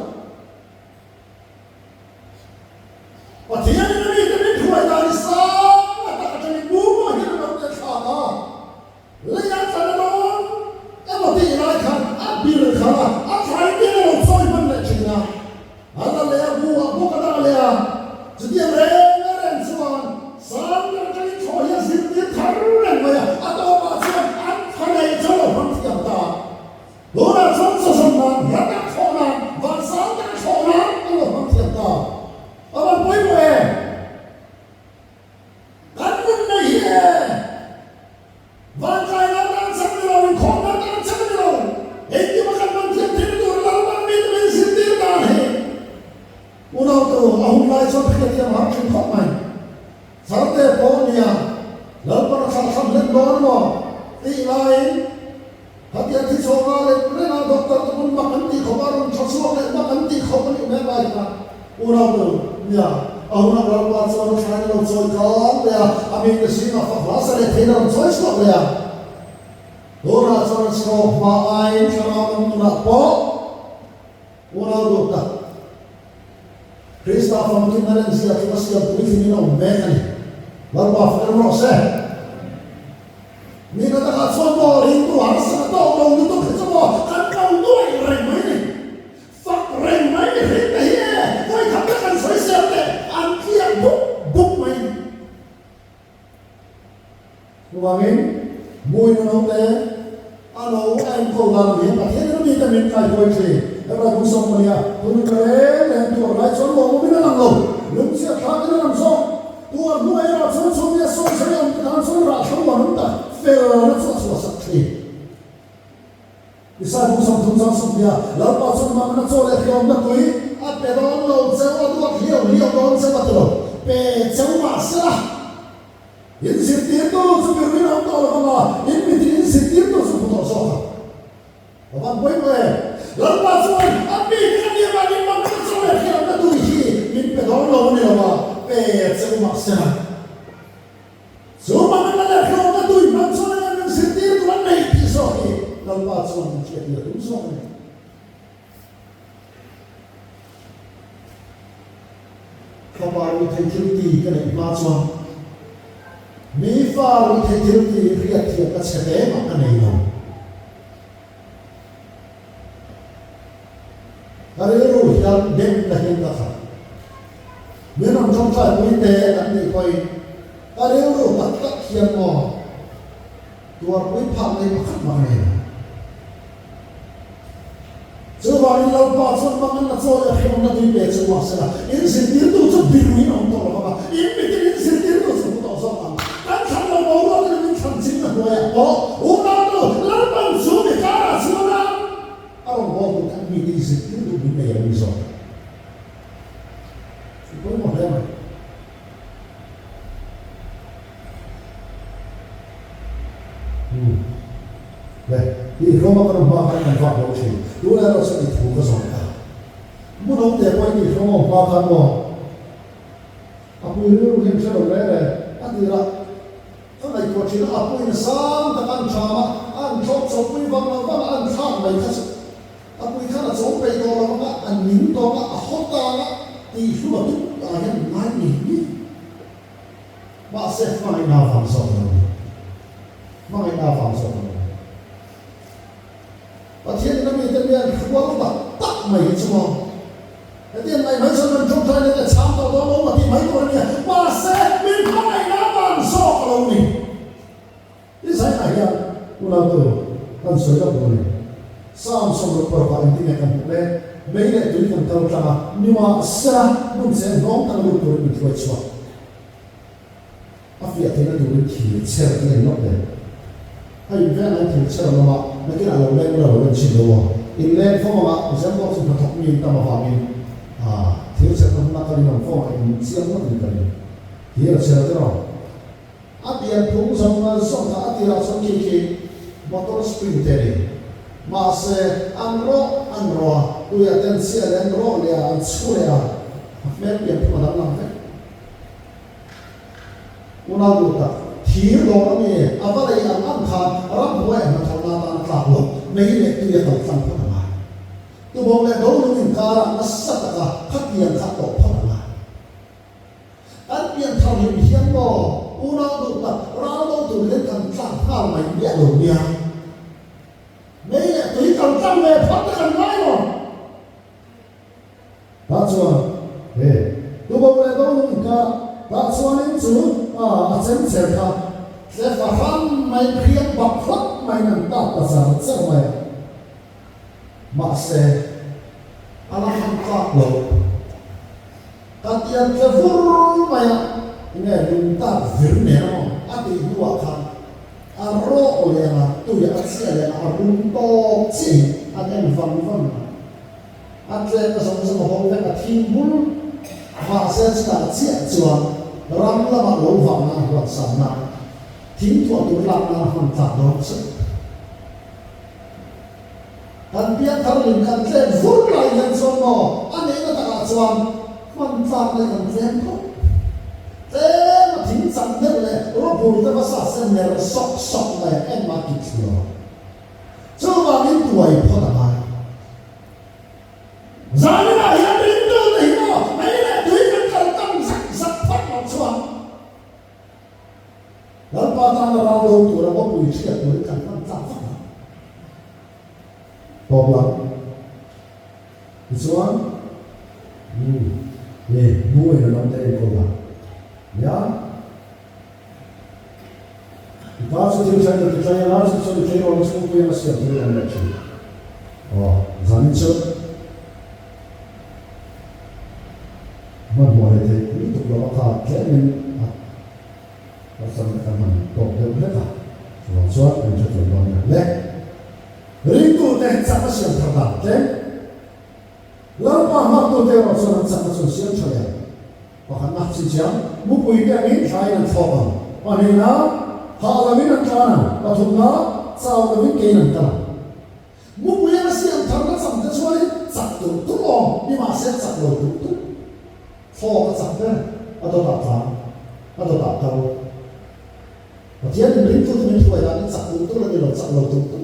[SPEAKER 1] Pathianin a mite min hruai dan hi sang a tak atangin mumah hian a lo tel thlak a, lei a tla na dawn emaw tih lai khan a bir khalh a, a thlai bial a lo chawi hman leh thin a, a la leh a, buh ah bawk a dah leh a, chutiang reng reng chuan sang ber atangin thlawh hi a zirtir thar reng mai a, a tawpah chuan an thla neih chu a lo hmang thiam ta. Tunah chuan sawsawn nan, hla tak thlawh nan, vansang tak thlawh nan a lo hmang thiam ta. A van pawimawh e! Kan nun nei hi e! Vantlai nan tan chak ni lo, inkhawm nan tan chak ni lo, engkim a kan hman thiam thil tur Lalpan mite min zirtir dan hi unautu a hun lai chuan hriathiam a har thin khawp mai. Tharte pawh nia Lalpan a thlahthlam hlen dawn emaw tih laiin, Khatia thi chhawng a leh reng a, doctor te pawn mak an tih khawp a, rawn tha chhuak leh mak an tih khawp a nih mek lai kha unau tu nia, a hun ang lalpa chuan a thlain a lo chawi kang leh a, a mite zingah fak hla sa leh theiin a rawn chawi chhuak leh a. Tunah chuan a chhawk hma aiin thlarau lam nunah pawh unau duh tak Krista famkim a renzia chu ka siam puitlingin a awm mek a ni. Lalpa fel rawh se. Mi na takah chuan maw ringtu harsa tawk lo lutuk hi chu maw kan lo nuai reng mai ni. Fak reng mai ni hring te hi e, vawikhat te kan sawi sel teh an tliak buk buk mai ni. Chuvangin Muina naute a lo a enkawl dan ang hian Pathian in a mite min kaihruai thin. Hebrai bu sawm pahnih a tun ka reng reng tuar lai chuan lawmawmin a lang lo, lungchhiat thlakin a lang zawk. Tuar hnu erawh chuan chumi a sawi sawi awm te tan chuan rah thlo an awm tak fel na chu a chhuah sak thin. Isai bu 30 chang 20 Lalpa chuan manna chaw leh hriawmna tui a pe dawn lo cheu a duat hliau hliau dawn cheu a ti lo, pe cheu mah sela in zirtirtu chu miruin a awm tawh lo vang a, in mitin in zirtirtu chu hmu tawh zawk ang. Ka van pawi pawh e. Lalpa chuan a mi te ka nia vangin manna chaw leh hriatna tui hi min pe dawn lo a ni lo a, pe cheu mah sela. Chu manna leh hriatna tui hman chuan enge min zirtir tur an neih tih zawk hi Lalpa chuan min hriattir a tum zawk a ni. Fapa ruihtheih thil ti ka neih hma chuan mi fa ruihtheih thil ti hriatthiam ka chhe hle mah ka nei lo. Ka rilru hian dem na hian ka khat. Min rawn tawngtai pui te an nih pawhin ka rilru tak tak hian maw tuarpui phak nei pakhat mah ka nei lo. Chuvangin Lalpa chuan hmang an la chawi a hrehawmna tui pe chu mahsela in zirtirtu chu biruin a awm tawh lo vang a, in mitin in zirtirtu chu hmu tawh zawk ang. Kan thlan lo boruak in min thlan chin na hnuaiah pawh unautu Lalpan chu mi karah chuan a a rawn bawl tur khan mite i zirtirtu min nei a ni zawk. Chu pawimawh hle mai. Umm. Le, tih hlawm a kan hma khan kan vak lo thin. Tunah erawh chuan i thu ka zawng ta. Hmunawm teh pawhin tih hlawm a awm hma khan maw? A pui rilru hian hre lo reng reng. A tirah ka ngaihtuah thin a, a puiin sang tak an ṭham a, an thlawp chawpui vang lo vang a, an thlak mai kha chu a pui khan a chawm peih tawh lo vang a, a ning tawng a, a haw tang a, tih hlum a tum ah hian ngai ngei ngei. Mahse, hmangaihna vang zawk a lo ni. Hmangaihna vang zawk a lo ni. Pathianin a mite mian hrual tak tak mai hi chu maw? Hetiang ngaih mai chuan kan tawngtai leh leh chhang tawh dawn lo ma tih mai tur a nia. Mahse, min hmangaihna vang zawk a lo ni. I zainah hian unautu kan sawi lawk lo a ni. Psalm 66 ah engtin nge kan hmuh le? Mei leh tui kan kal tlang a, nimahsela hmun cheng hnawng tak lut turin min hruai chhuak. A fiah theihna turin thir chher te en lawk le. A inveng ai thir chher an awm a, nakinah lo leng ula lo en chhin lo aw. Inleng fo anga Zembo chu hnathawk mi in tam avangin thir chherna hmuna kal in awm fo anga in chiang ngawt in ka ring. Thir a chher te rawh. A pian phung zawng zawng kha a tirah chuan khi khi motor spring te a ni. Mahse, an rawh an rawh a, tuiah te an chhiah leh an rawh leh a, an chhu leh a, a hmel pian phung a danglam vek. Unau duh tak, Thir dawr a mi a va lei ang ang khan ramhnuaiah hnathawhna atan a tlak lo, mei leh tui a kal tlang phawt a ngai. Tubawk leh dolung inkarah nasa taka khatiang kha a tawh phawt a ngai. Kan pian thar hlim hian maw unau duh tak ral do tur hian kan tlak nghal mai miah lo nia. Mei leh tui kal tlang ve phawt te kan ngai lo. Tah chuan he Tubawk leh dolung inkarah tah chuanin chu a chem cher kha tle fahran mai hriam bak hlak maiin an tap ta char char mai a. Mahse, a la han tlak lo. Ka tian tle vur mai a, enge lung tak vir nen amaw a tih hnuah khan a rawk leh ang a, tuiah a chhiah leh ang a, a rum tawk chiahin an en vang vang a. A tlek a zawng zawng a bo vek a thing bul. Mahse, chutah chiah chuan ram lamah lo vah nan huatsam nan thing thuah tur lak nan hman tlak dawn chiah. Kan pianthar lim kan tlem vur lai hian chuan maw a neihna takah chuan hman tlak leh kan tlem khawp. Tlem a thing chang deuh leh rawbur te va sa se ner sawk sawk mai a engmah kit thlu lo. Chuvangin tuai phawt a ngai. Zaninah hian ringtute hi maw mei leh tui kan kal tang zak zak phawt loh chuan Lalpa tana ral do tura ngawpui hriat turin kan hman tlak vak ang. Tawp lam. Tichuan, umm, ni, mu in a naute enkawl dan. Nia. I pa chu thil thleng ta ti tlai anga, chu chuan i tleirawl na chhungpui anga siam turin an leh thin. Aw, zanin chu hmanhmawh leh theih lutuk lova kha tlemin a Harsatna kan han tawk deuh hlek a, chuvang chuan kan hrethiam dawn nia. Le, ringtute chakna siam thar dan tlem, Lalpa nghaktu te erawh chuan an chakna chu an siam tha leh ang. Pakhatna, chhinchhiang, mupui te angin thlaiin an thlawk ang. Pahnihna, hah lovin an tlan ang. Pathumna, chau lovin kein an kal ang. Mupui anga siam tharna cham te chuanin chak tur tur awm, nimahse chak lo tur tur. Thlawk a chak ber, a dawtah tlan, a dawtah kal. Pathian in ringtute min hruai danin chak tur tur a ni lo, chak lo tur tur.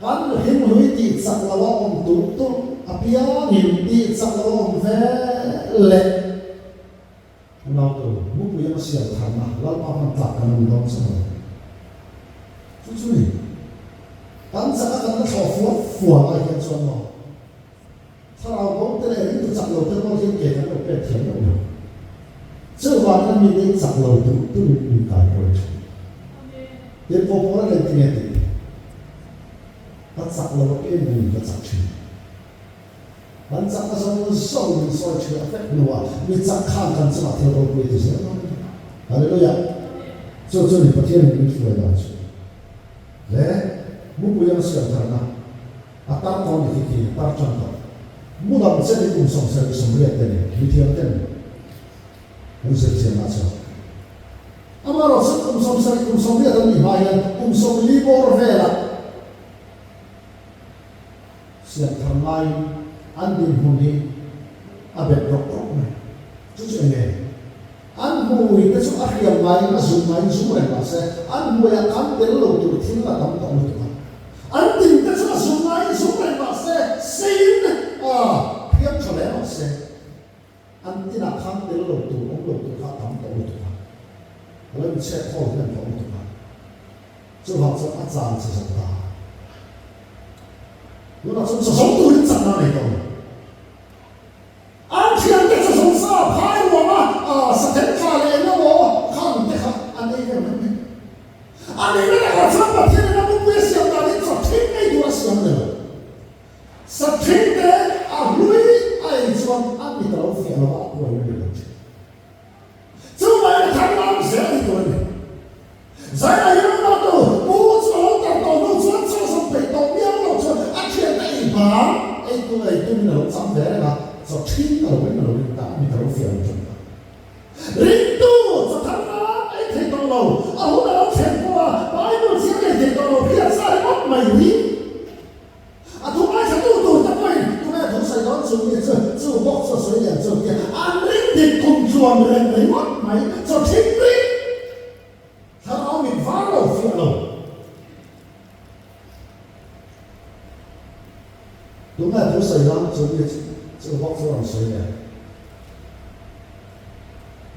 [SPEAKER 1] Kan mihring hlui tih chak lo a awm tur tur apiangin tih chak lo a awm ve leh. Nautu, mupui anga siam tharna Lalpa hman tlak kan awm dawn chiah lo. Chu chu ni, kan chaka kan la thlawh fua fua lai hian chuan maw, thlarau bo te leh ringtu chak lo te rual hian ke kan lo pek thiam loh lo. Chuvangin a mite hi chak lo duh duhin min kai kawi thin. Tirhkoh Paula nen tinge tih? Ka chak lo apiang in ka chak thin. Kan chakna zawng zawng min sawi thiah vek hnuah mi chak khan kan chungah thil ropui ti zel dawn a ni. Hallelujah! Chu chu ni Pathianin min hruai dan chu. Le mupui ang siam tharna a tar tawh ni khi khi a tar tan tawh. Mu dang chen in kum 78 te ni mithiam ten an zir chianah chuan. Amaherawhchu kum 70 kum 80 an nih hma hian kum 40 bawr velah Siam thar ngaiin an dinhmun hi a bet rawk rawk mai. Chu chu enge? An hmui te chu a hriam ngaiin a zum ngaiin zum reng mah se, an hmuiah khan tel lo tur thil a tam tawh lutuk a. An din te chu a zum ngaiin zum reng mah se, seiin a hriam tha hle mah se, an tinah khan tel lo tur, awm lo tur kha a tam tawh lutuk a. A lo inchhek khawl hnem tawh lutuk a. Chuvang chuan a chan che zo ta. Tunah chuan chaw zo turin chakna a nei tawh lo. An thiante chaw zo sa phai ruanga sa then thla leh eng emaw khang te kha an ei vel mai mai. A nihna takah chuan Pathianin a mupui a siam danin chaw thing ei tur a siam leh lo. Sa thing te a hlui a ei chuan a mit a lo fiah lo a, a kuai mai lo thin. Chuvangin a thar lam zel a ni tur a ni. Zaina hi ram latu pu chu a lo tar tawh hnu chuan chaw zawm peih tawh miau lo chuan a thiante ei bang ei tur ei tumin a lo cham ve reng a, chaw thin a lo ring a lo ring ta a, mi ka lo fiah lo tan ta. Ringtu chaw thar lam ei thei tawh lo, a hun a lo thlen pawh a Bible chiang ei thei tawh lo hriat sa ringawt mai hi. A thu ngaithla tu tur te pawhin tunge thu sawi dawn chu mi chu chu bawk chu a sawi lian chu tia an ring dik kum tluan reng ringawt mai chaw thing ring. Tunge thu sawi nan chu mi chu bawk chu rawn sawi leh.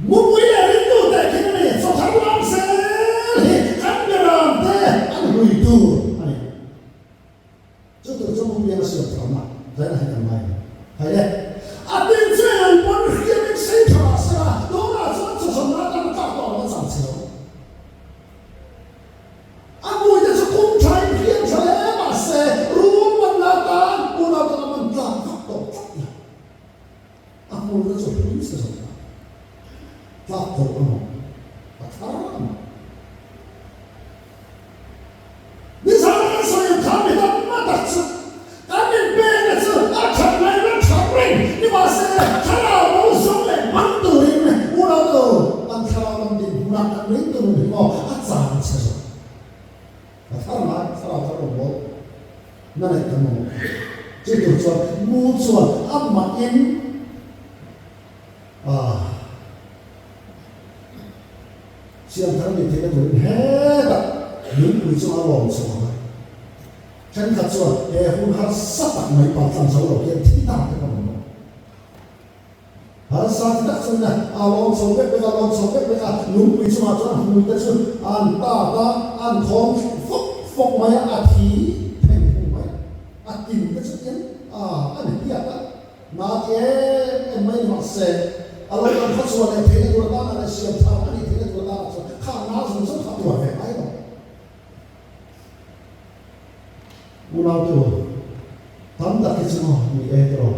[SPEAKER 1] Mupui leh ringtu teh khin a ni, chawthar lam zel hi kan beram te an hui tur a ni. Chu tur chu mupui a siam tharna zaina hi kan ngai a ni. Hai le. A tin chu eng pawn hriam in sei tha mah se la, tunah chuan chawchawmna atan a tlak tawh lo a chang chhe lo. A hmuite chu kum tha in hriam tha hle mah se, rul manna atan unau tan a man tlak vak tawh tlat lo. A hmurna chu hlui chhe zawk a, tlak kawlh a mawh, a thar a mawh. Nizan kan sawi ang kha mi tam a tak chu kan inpekna chu a that ngaihna tha reng ni mahse thlarau bo zawng leh man turin unau lo kan thlarau lam din hmunah kan ring tur hi maw a chang chhe zawk. A thar ngai thlarau thar rawn bawl na neih kan mamawh kha. Chu tur chuan mu chuan amahin a. Siam thar nih theihna turin hetah lungpui chu a lawm chhuah ang a. Thenkhat chuan he hun harsa tak mai pa tlang zo lo hian thi ta te pawh an awm bawk. Harsa ti tak chuan a lawm chho vek vek a, lawm chho vek vek a, lungpui chungah chuan hmui te chu an tat a, an thawm fawk fawk mai a, a thi theng thung mai a, a tin te chu tiang a a ni hiat a. Hna ti em em mai ni mah se, a lo kan khaw chhuah leh theihna tur atana leh siam thar a nih theihna tur atana chuan kha hna zawng zawng kha tuar ve ngai lo. Unaute u, tam tak hi chu maw ni e tiraw,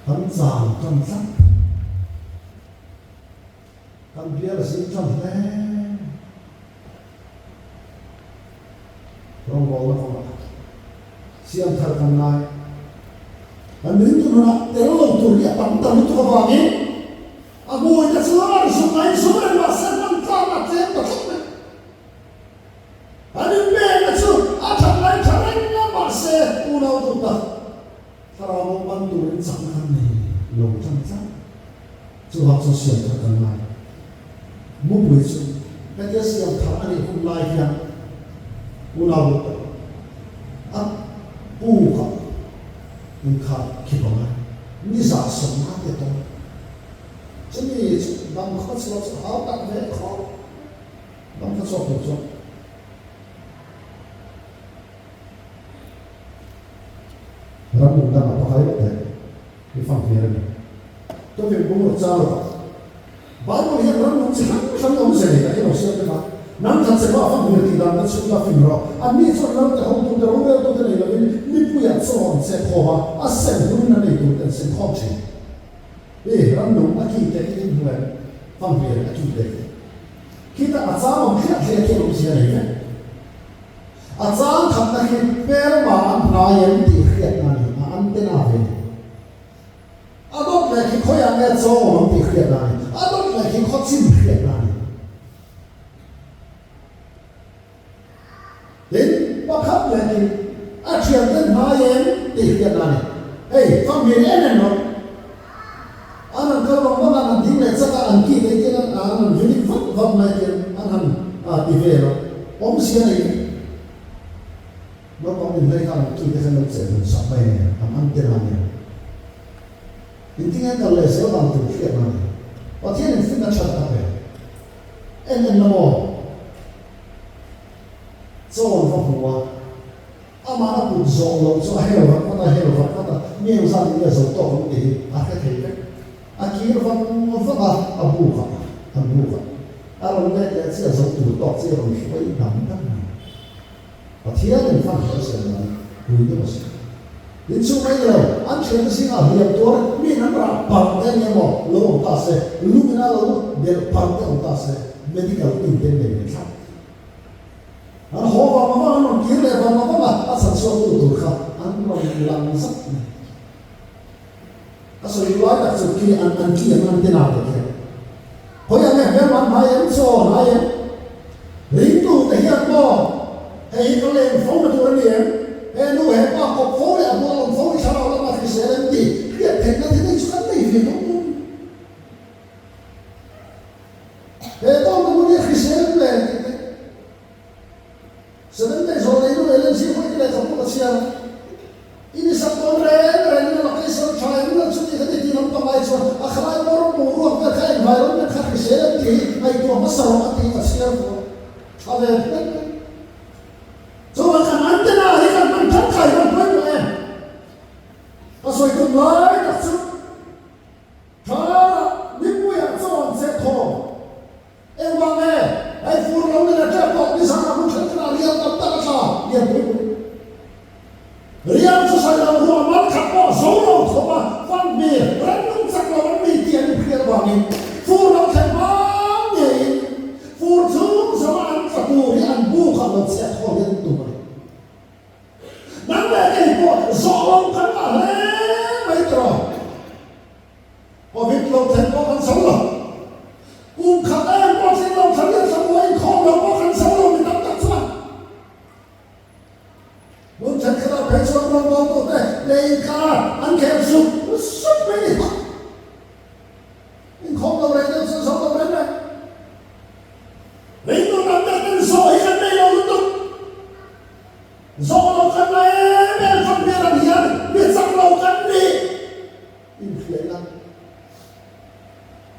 [SPEAKER 1] kan chang tan tlat, kan bial a zing tan hle. Rawngbawlna kawngah siam thar kan ngai. Kan ringtu nunah tel lo tur hi a tam ta lutuk avangin a hmuite chu a rawn zuk ngaiin zuk reng mah se hman tlak a tlem ta tlat mai. Kan inpekna chu a that ngai tha reng a mahse unau duh tak thlarau bo man turin chakna kan nei lo tan tlat. Chuvang chuan siam thar kan ngai. Mupui chu hetia siam thar a nih hun lai hian unau lut tak a pukah inkhar khip ang a, nizah sawmna te tawng. Chumi chu dam khaw chhuah chu hau tak ve khawp dam khaw chhuak tur chuan. Ram nung dangah pakhat emaw te i fang hmel a ni. Tawkin bungraw chang lo tak. Bible hian ram nung chi hrang hrang awm ze nei tak hi lo siam vek a. Nang khat che pawh a fang hmel tih dan te chhung la fin rawh. Anni chuan ram te hotu te roreltu te nei lovin mipuiah chaw an che khawm a, a sem hunin a nei tur te an sem khawm thin. I ram nung a ki te khi in hmu em? Fang hmel a ki te khi. Khitah a chang awm thliah thliah khi a awmzia nei vek. A chang khatna khi hmelma an hnai em tih hriatna a ni a, an tena ve ni. A dawt leh khi khawiah nge chaw awm ang tih hriatna a ni. A dawt leh khi khaw chim hriatna a ni. Tin, pakhat leh khi a thianten hnai em tih hriatna a ni. Hei, famhmel em em rawh. An han kal vang vang a, an han ding leh chak a, an ki te hian an han vilik vak vak mai hian an han ti vel a, awmzia nei vek. Naupang inhlei khan an ki te khan lo cheh dun sak mai nen, an an tel a nia. Engtin nge kal leh zel dan tur hriatna a ni. Pathianin finna tha tak a pe. En en la maw? Chaw an va hmu a. Amah a kut zawh loh chu a hel vat vat a, hel vat vat a, mi eng zat in nge zo tawk ang tih hi a hre thei vek. A kir vang vang a, a buk a, an buk a. A rawn let leh chiah zo tur tawk chi a rawn hruai dam dam mai. Pathian in fan hel siam dan pui deuh a si. Inchhung mai ni lo, an thiante zingah hliam tuar miin an rah parh te ania maw lo awm ta se, lungin a lo delh parh te awm ta se, medical team te an nei ve thlap. An haw vang vang an rawn kir leh vang vang a, a chhan chhuak tu tur kha an rawn lang zat mai. A sawi lai tak chu khi an an ki ang an tena te khian hawi ang e hmelma an hnai em chaw hnai em ringtu te hian maw hei hi ka leng fo na tur a ni em he nu he pa kawp fo leh a bula awm fo hi thlarau lama hrisel em tih hriat theihna te nei chu kan nei ve lo maw. He tawng ka hmun hi a hrisel hle tih te, Seven Day zawh nei nu Ellen Zing hawi te leh ka puk a chhiar a, i ni sak. Tha ve phian mai. Chuan kan antenna hi kan hman tangkai hman pawimawh em? Ka sawi tum lai tak chu Thalaiah mipuiah chaw an cheh thawm. Engvang nge hei fur lo ni leh tep pawh nizan a hmun thenkhatah rial tam tak a tla lian pui pui. Rial chu sawi lo ruah man khat pawh zo lo thawm a fan hmel rannung chak lo an ni tih an inhriat avangin fur lo thlen hma ngeiin fur chhung zawma an tla tur hi an bukah lo chhiat thawl hian an tum a ni. Nang leh kei pawh zawh lo kan ngah hle mai tawh. Covid lo thlen pawh kan zo lo. Kum khat em pawh tling lo thla riat thla buai inkhawm lo pawh kan zo lo mi tam tak chuan. Hmun thenkhatah phei chuan rawngbawltute lei inkar an khel sup sup mai ni. Inkhawm lo rei deuh chuan zo lo reng reng. Ringtu tam tak ten zawh hi kan nei lo lutuk. Zawh lo kan la em em khat hmel ang hian mi chak lo kan nih inhriaina.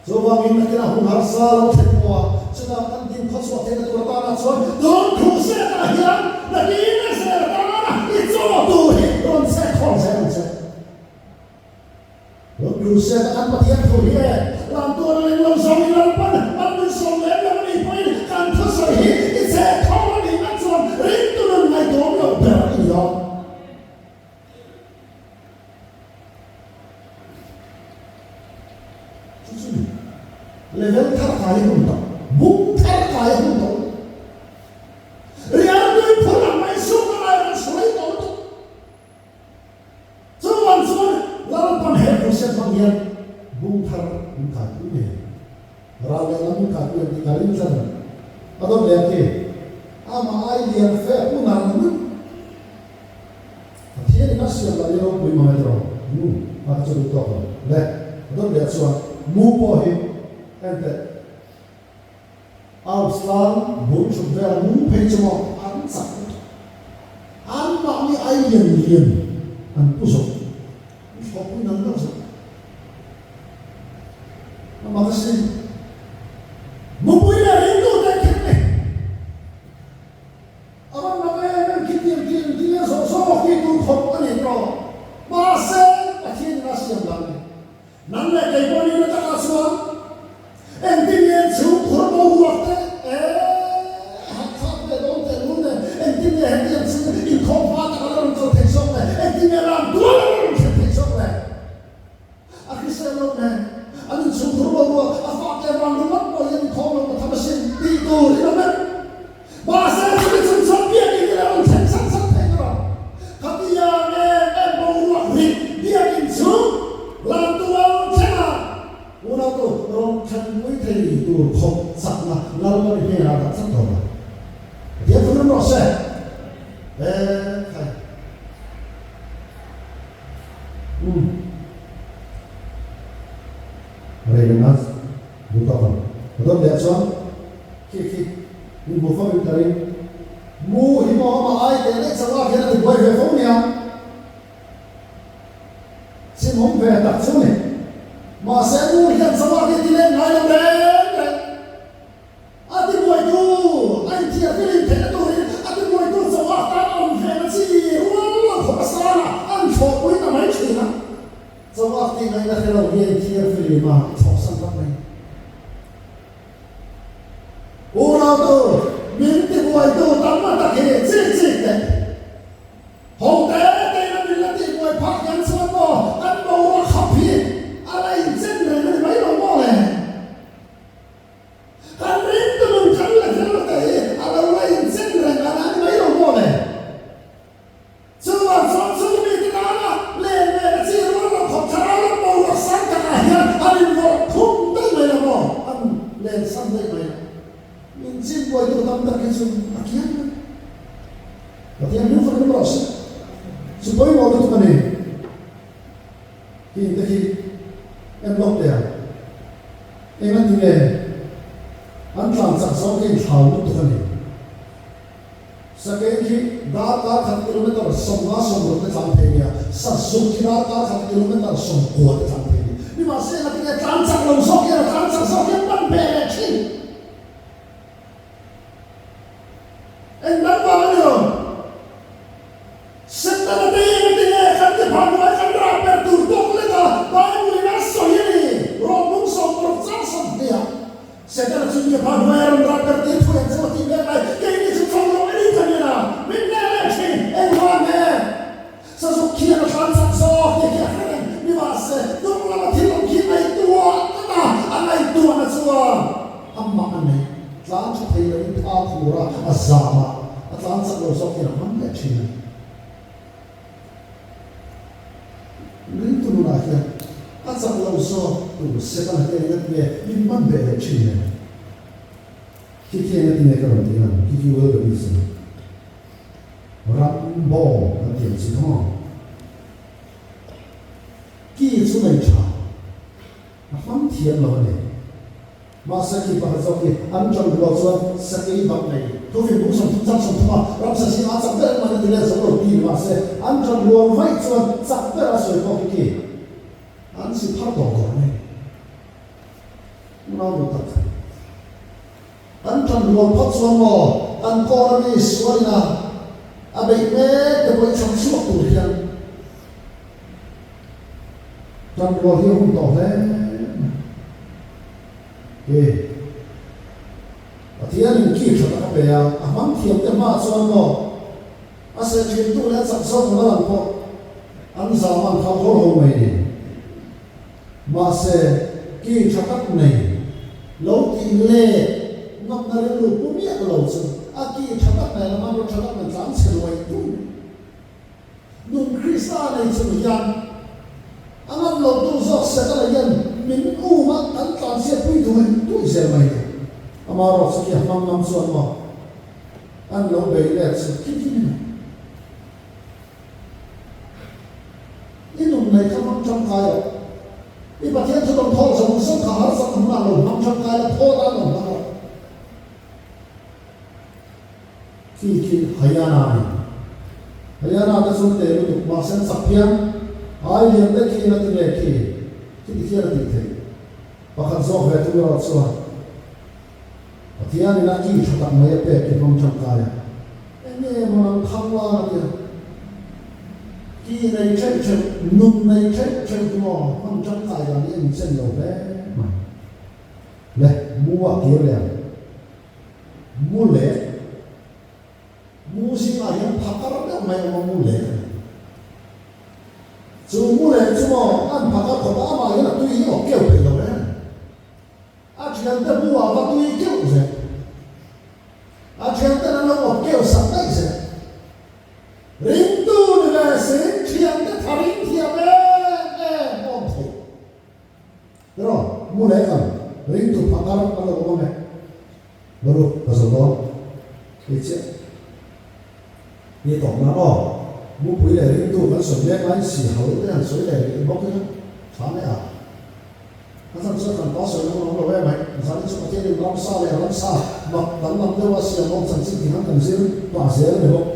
[SPEAKER 1] Chuvangin nakinah hun harsa lo thlen pawh a, chutah kan din khawchhuah theihna tur atana chuan tun Crusade-ah hian nakin a zel atana i chaw tur hi rawn chhe khawm zel ang che. Tun Crusade-a kan Pathian thu hi e, lam tuar a leng lo zawngin Lalpan an min sawm lem lo a nih pawhin kan thusawi hi i chhe khawm a nih ngat chuan ringtu nun ngaihtuam loh ber i ni dawn. Chu chu ni level thar kai a hun tawh, bung thar kai a hun tawh. Rialtui phur ang mai sum a lai rawn sawi tawh lutuk. Chuvang chuan Lalpan he crusade hmang hian bung thar min kaipui ngei ang. Ral lehlam min kaipui ang tih ka ring tlat a ni. A dawt leh ang khi amah ai lian fe a pu nal ngut. Pathian in a siam lah hi ropui mang e tawh nu a ka chu duh tawk lo le a dawt leh chuan mu pawh hi enteh Alps tlang bul thut vel mu phei chu maw an chak lutuk an mahni ai lian lian an pu zawk an thlawhpui nal nal zawk a mak asin mupui leh ringtute khin ni. A rawn lang em em khi tiang khi engtin nge zawh zawk hi tur khawp a ni tawh. Mahse, Pathian in a siam dan a ni. Nang leh kei pawh nihna takah chuan engtin nge chhungkhur boruak te eh han thlak ve dawn teh lul nen, engtin nge hetiang chu inkhawm hma tak a la rawn kal theih zawk le, engtin nge ram tual a la rawn thlen theih zawk le. A hrisel loh nen, an inchhungkhur boruak a fate vang ringawt pawh hian inkhawm loh ka tham asin tih tur in awm em? Mahse chumi chung chuan biakinn in a rawn thleng chhan chhan thei ta lo. Khatia em em boruak rit biakinn chu Lantual thlenga unautu rawn thlenpui thei tur khawp chakna Lalmani hnenah dah tlat dawn a. Pathian thurin rawh se. Ekhai. Umm. Rei leh ngat duh tawk ang. Ka dawt leh chuan khi khi min hmu fo in ka ring. Mu hi maw amah ai teh daih chauh ah hian a ti buai ve fo nia. Chimawm ve tak chu ni. Mahse mu hian chauh ah hi a ti let ngai lo reng reng. A tibuaitu a inthiar filim theihna turin a tibuaitu chauha tan awm vehna chi rual lo khawp a sangah an thlawhpui ta mai thin a. Chauha tih ngaihna hre lo hi a inthiar filim a, i thlawhsan vat mai. Unautu, min tibuaitu tam a tak hi chik chik teh. Ho te tein a min la tihbuai phak hian chuan maw kan boruak khap hi a la inchen reng a ni mai lo maw le? Kan ringtu nun kan la tel te hi a lo la inchen reng a ni mai lo maw le? Chuvang chuan chu mite tana len ve na chi rual lo khawp thlarau lam boruak sang takah hian an invawrh thum daih mai lo maw? An len san daih mai lo. Min chin buaitu tam tak hi chu a kiang mai. Pathian hnu fakin rawh se. Chu pawimawh lutuk a ni. Tih te khi en lawk teh ang. Eng a ti nge? An tlan chak zawng khi inthlau lutuk a ni. Sakei khi darkar khat kilometer 50 60 te tlan thei nia, sazuk khi darkar khat kilometer 90 te tlan thei ni. Nimahse eng a ti nge tlan chak lo zawk hian a tlan chak zawk hian pan ve leh thin. Engdang vang a ni lo. Setana te eng ati nge kan ti phah hnuai kan rah per tur tawk lek a Bible in a sawi a ni. Rawh bung 60 chang 20 ah Setana chu ke phah hnuai a rawn rah per tir thu eng chu a tih mek lai keini chu chawng rawh a ni kan en a min hneh leh thin engvang nge Sazuk khian a hran chak zawk tih khi a hre reng ni mahse hnung lama thil awm khi ngaihtuah tlat a a ngaihtuahna chuan amah a nei tlan tha thei loin tha phur a a zam a a tlan chak lo zawk hian a hman leh thin a ni. Ringtu nunah hian a chak lo zawk tur Setana hian enga tinge min hman ve leh thin le? Khi khi enga tinge ka rawn tih ang? Khi khi wildebeest a ni. Ram bawng kan tih ang chi kha maw? Ki chu nei tha, a hmang thiam lo a ni. Mahse ki pakhat zawk hi an ṭan rual chuan sakei bak nei thufing bung 30 chang 30 a ramsa zingah a chak ber engmah na ti leh zo lo ti ni mahse an ṭan rual vaih chuan chak ber a sawi pawh khi ki an si phar tawh dawn a ni. Unau duh tak. Kan ṭan rual phawt chuan maw kan kawr a mi sualin a a beih mek te pawh i chham chhuak tur hian ṭan rual hi a hun tawh hle mai. He Pathianin ki ṭha tak a pe a, a hmang thiam te hmaah chuan maw a seh ṭhintu leh a chak zawk ang a lang pawh an zam an khauh ho ho mai ni. Mahse, ki tha tak nei lo tih leh ngawtna rilru pu miah lo chu a ki tha tak nen a hmanraw tha tak nen tlan chhe luai tum. Nun Krista nei chung hian a ngam lo tu zawk Setana hian min um a, kan tlan chhiat pui duai duai zel mai ni. Amaherawh chu khi a hmang ngam chuan maw an lo bei let chu khi khi ni mai. I nun nei kha hmang tangkai rawh. I Pathian thu rawn thawl zawng zawng kha harsatna hmunah lo hmang tangkai la, thawl tan lo hmang rawh. Khi khi Haryana a ni. Haryana te chu te lutuk mahse an chak phian. Ai lian te khi eng a ti nge khi? Khiti khian a tih theih. Pakhat zawk ve thung erawh chuan Pathianin a ki tha tak mai a pek hi hmang tangkai a. Eng nge maw nang khang lan a tia? Ki nei theuh theuh, nun nei theuh theuh chu maw hman tangkai dan hi a inchen lo hle mai. Le, mu ah kir leh ang. Mu leh mu zingah hian phakar deuh mai a awm a, mu leh a ni. Chu mu leh chu maw an phakar khawp a, amah hian a tui hi awk keuh peih lo reng. A thiante buah va tui keuh zel. A thianten an lo awp keuh sak daih zel. Ringtu ni ve sin thiante tha ring thiam em em awm thei. Tiraw, mu leh kal, ringtu phakar an lo awm ang e. Baru, ka zo dawn. Hei chiah. Ni tawp nan aw, mupui leh ringtu kan sawi mek laiin sihal te han sawi leh rih bawk ila tha leh a. A chhan chuan kan pa sawi lung awm lo em mai. Zanin chu Pathianin ramsa leh ramsa mak danglam deuha siam awm chanchin tih han kan zir pah zel a ni bawk.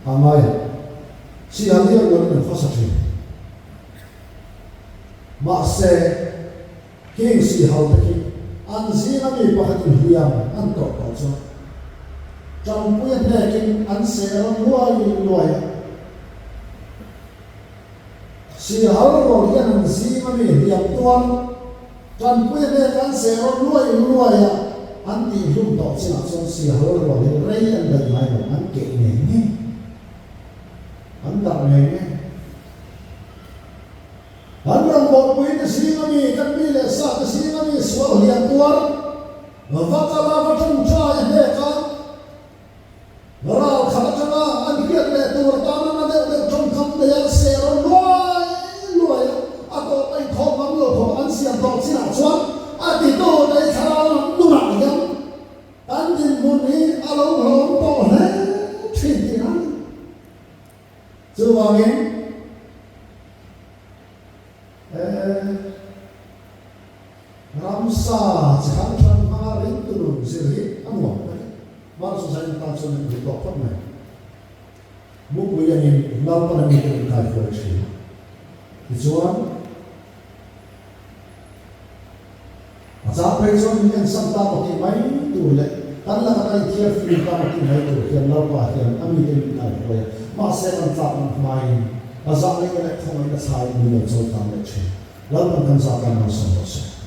[SPEAKER 1] A ngai a, sihal hi a rualin an khawsa thin. Mahse, King sihal te khi an zinga mi pakhatin hliam an tawrh tawh chuan Tanpuia hnekin an seh rawn luai luai a. Sihal rual hian an zinga mi hliam tuar Tanpuia hnek an seh rawn luai luai a, an tihhlum tawh chinah chuan sihal rual hi rei an daih ngai lo, an keh ngei ngei, an darh ngei ngei. An rawngbawlpui te zinga mi, kan mi leh sa te zinga mi sual hliam tuar va kal a, va tawngtai a hnek a, ral khat atanga an hriat leh tur atana na deuh deuh tawngkam nei a seh rawn luai luai a, a tawp a inkhawm ngam lo khawp an siam tawh chinah chuan a titu nei thlarau lam nunah hian kan dinhmun hi a lo hlawm tawh hle thin tih a ni. Chuvangin, ramsa chi hrang hrang hmanga ringtu nun zir hi a nuam ka ti. Mar chu zain tan chuan min duh tawk phawt mai. Mupui angin Lalpan a mite min kaihruai thin a. Tichuan, a chang phei chuan min ensan ta maw tih mai tur leh. Kan laka kan inthiar fim ta maw tih mai tur hian Lalpa hian a mite min kaihruai a, mahse kan tlak lam hmain a zahngaihna leh khawngaihna thlaiin min lo chawikang leh thin. Lalpan kan zah tan malsawm rawh se.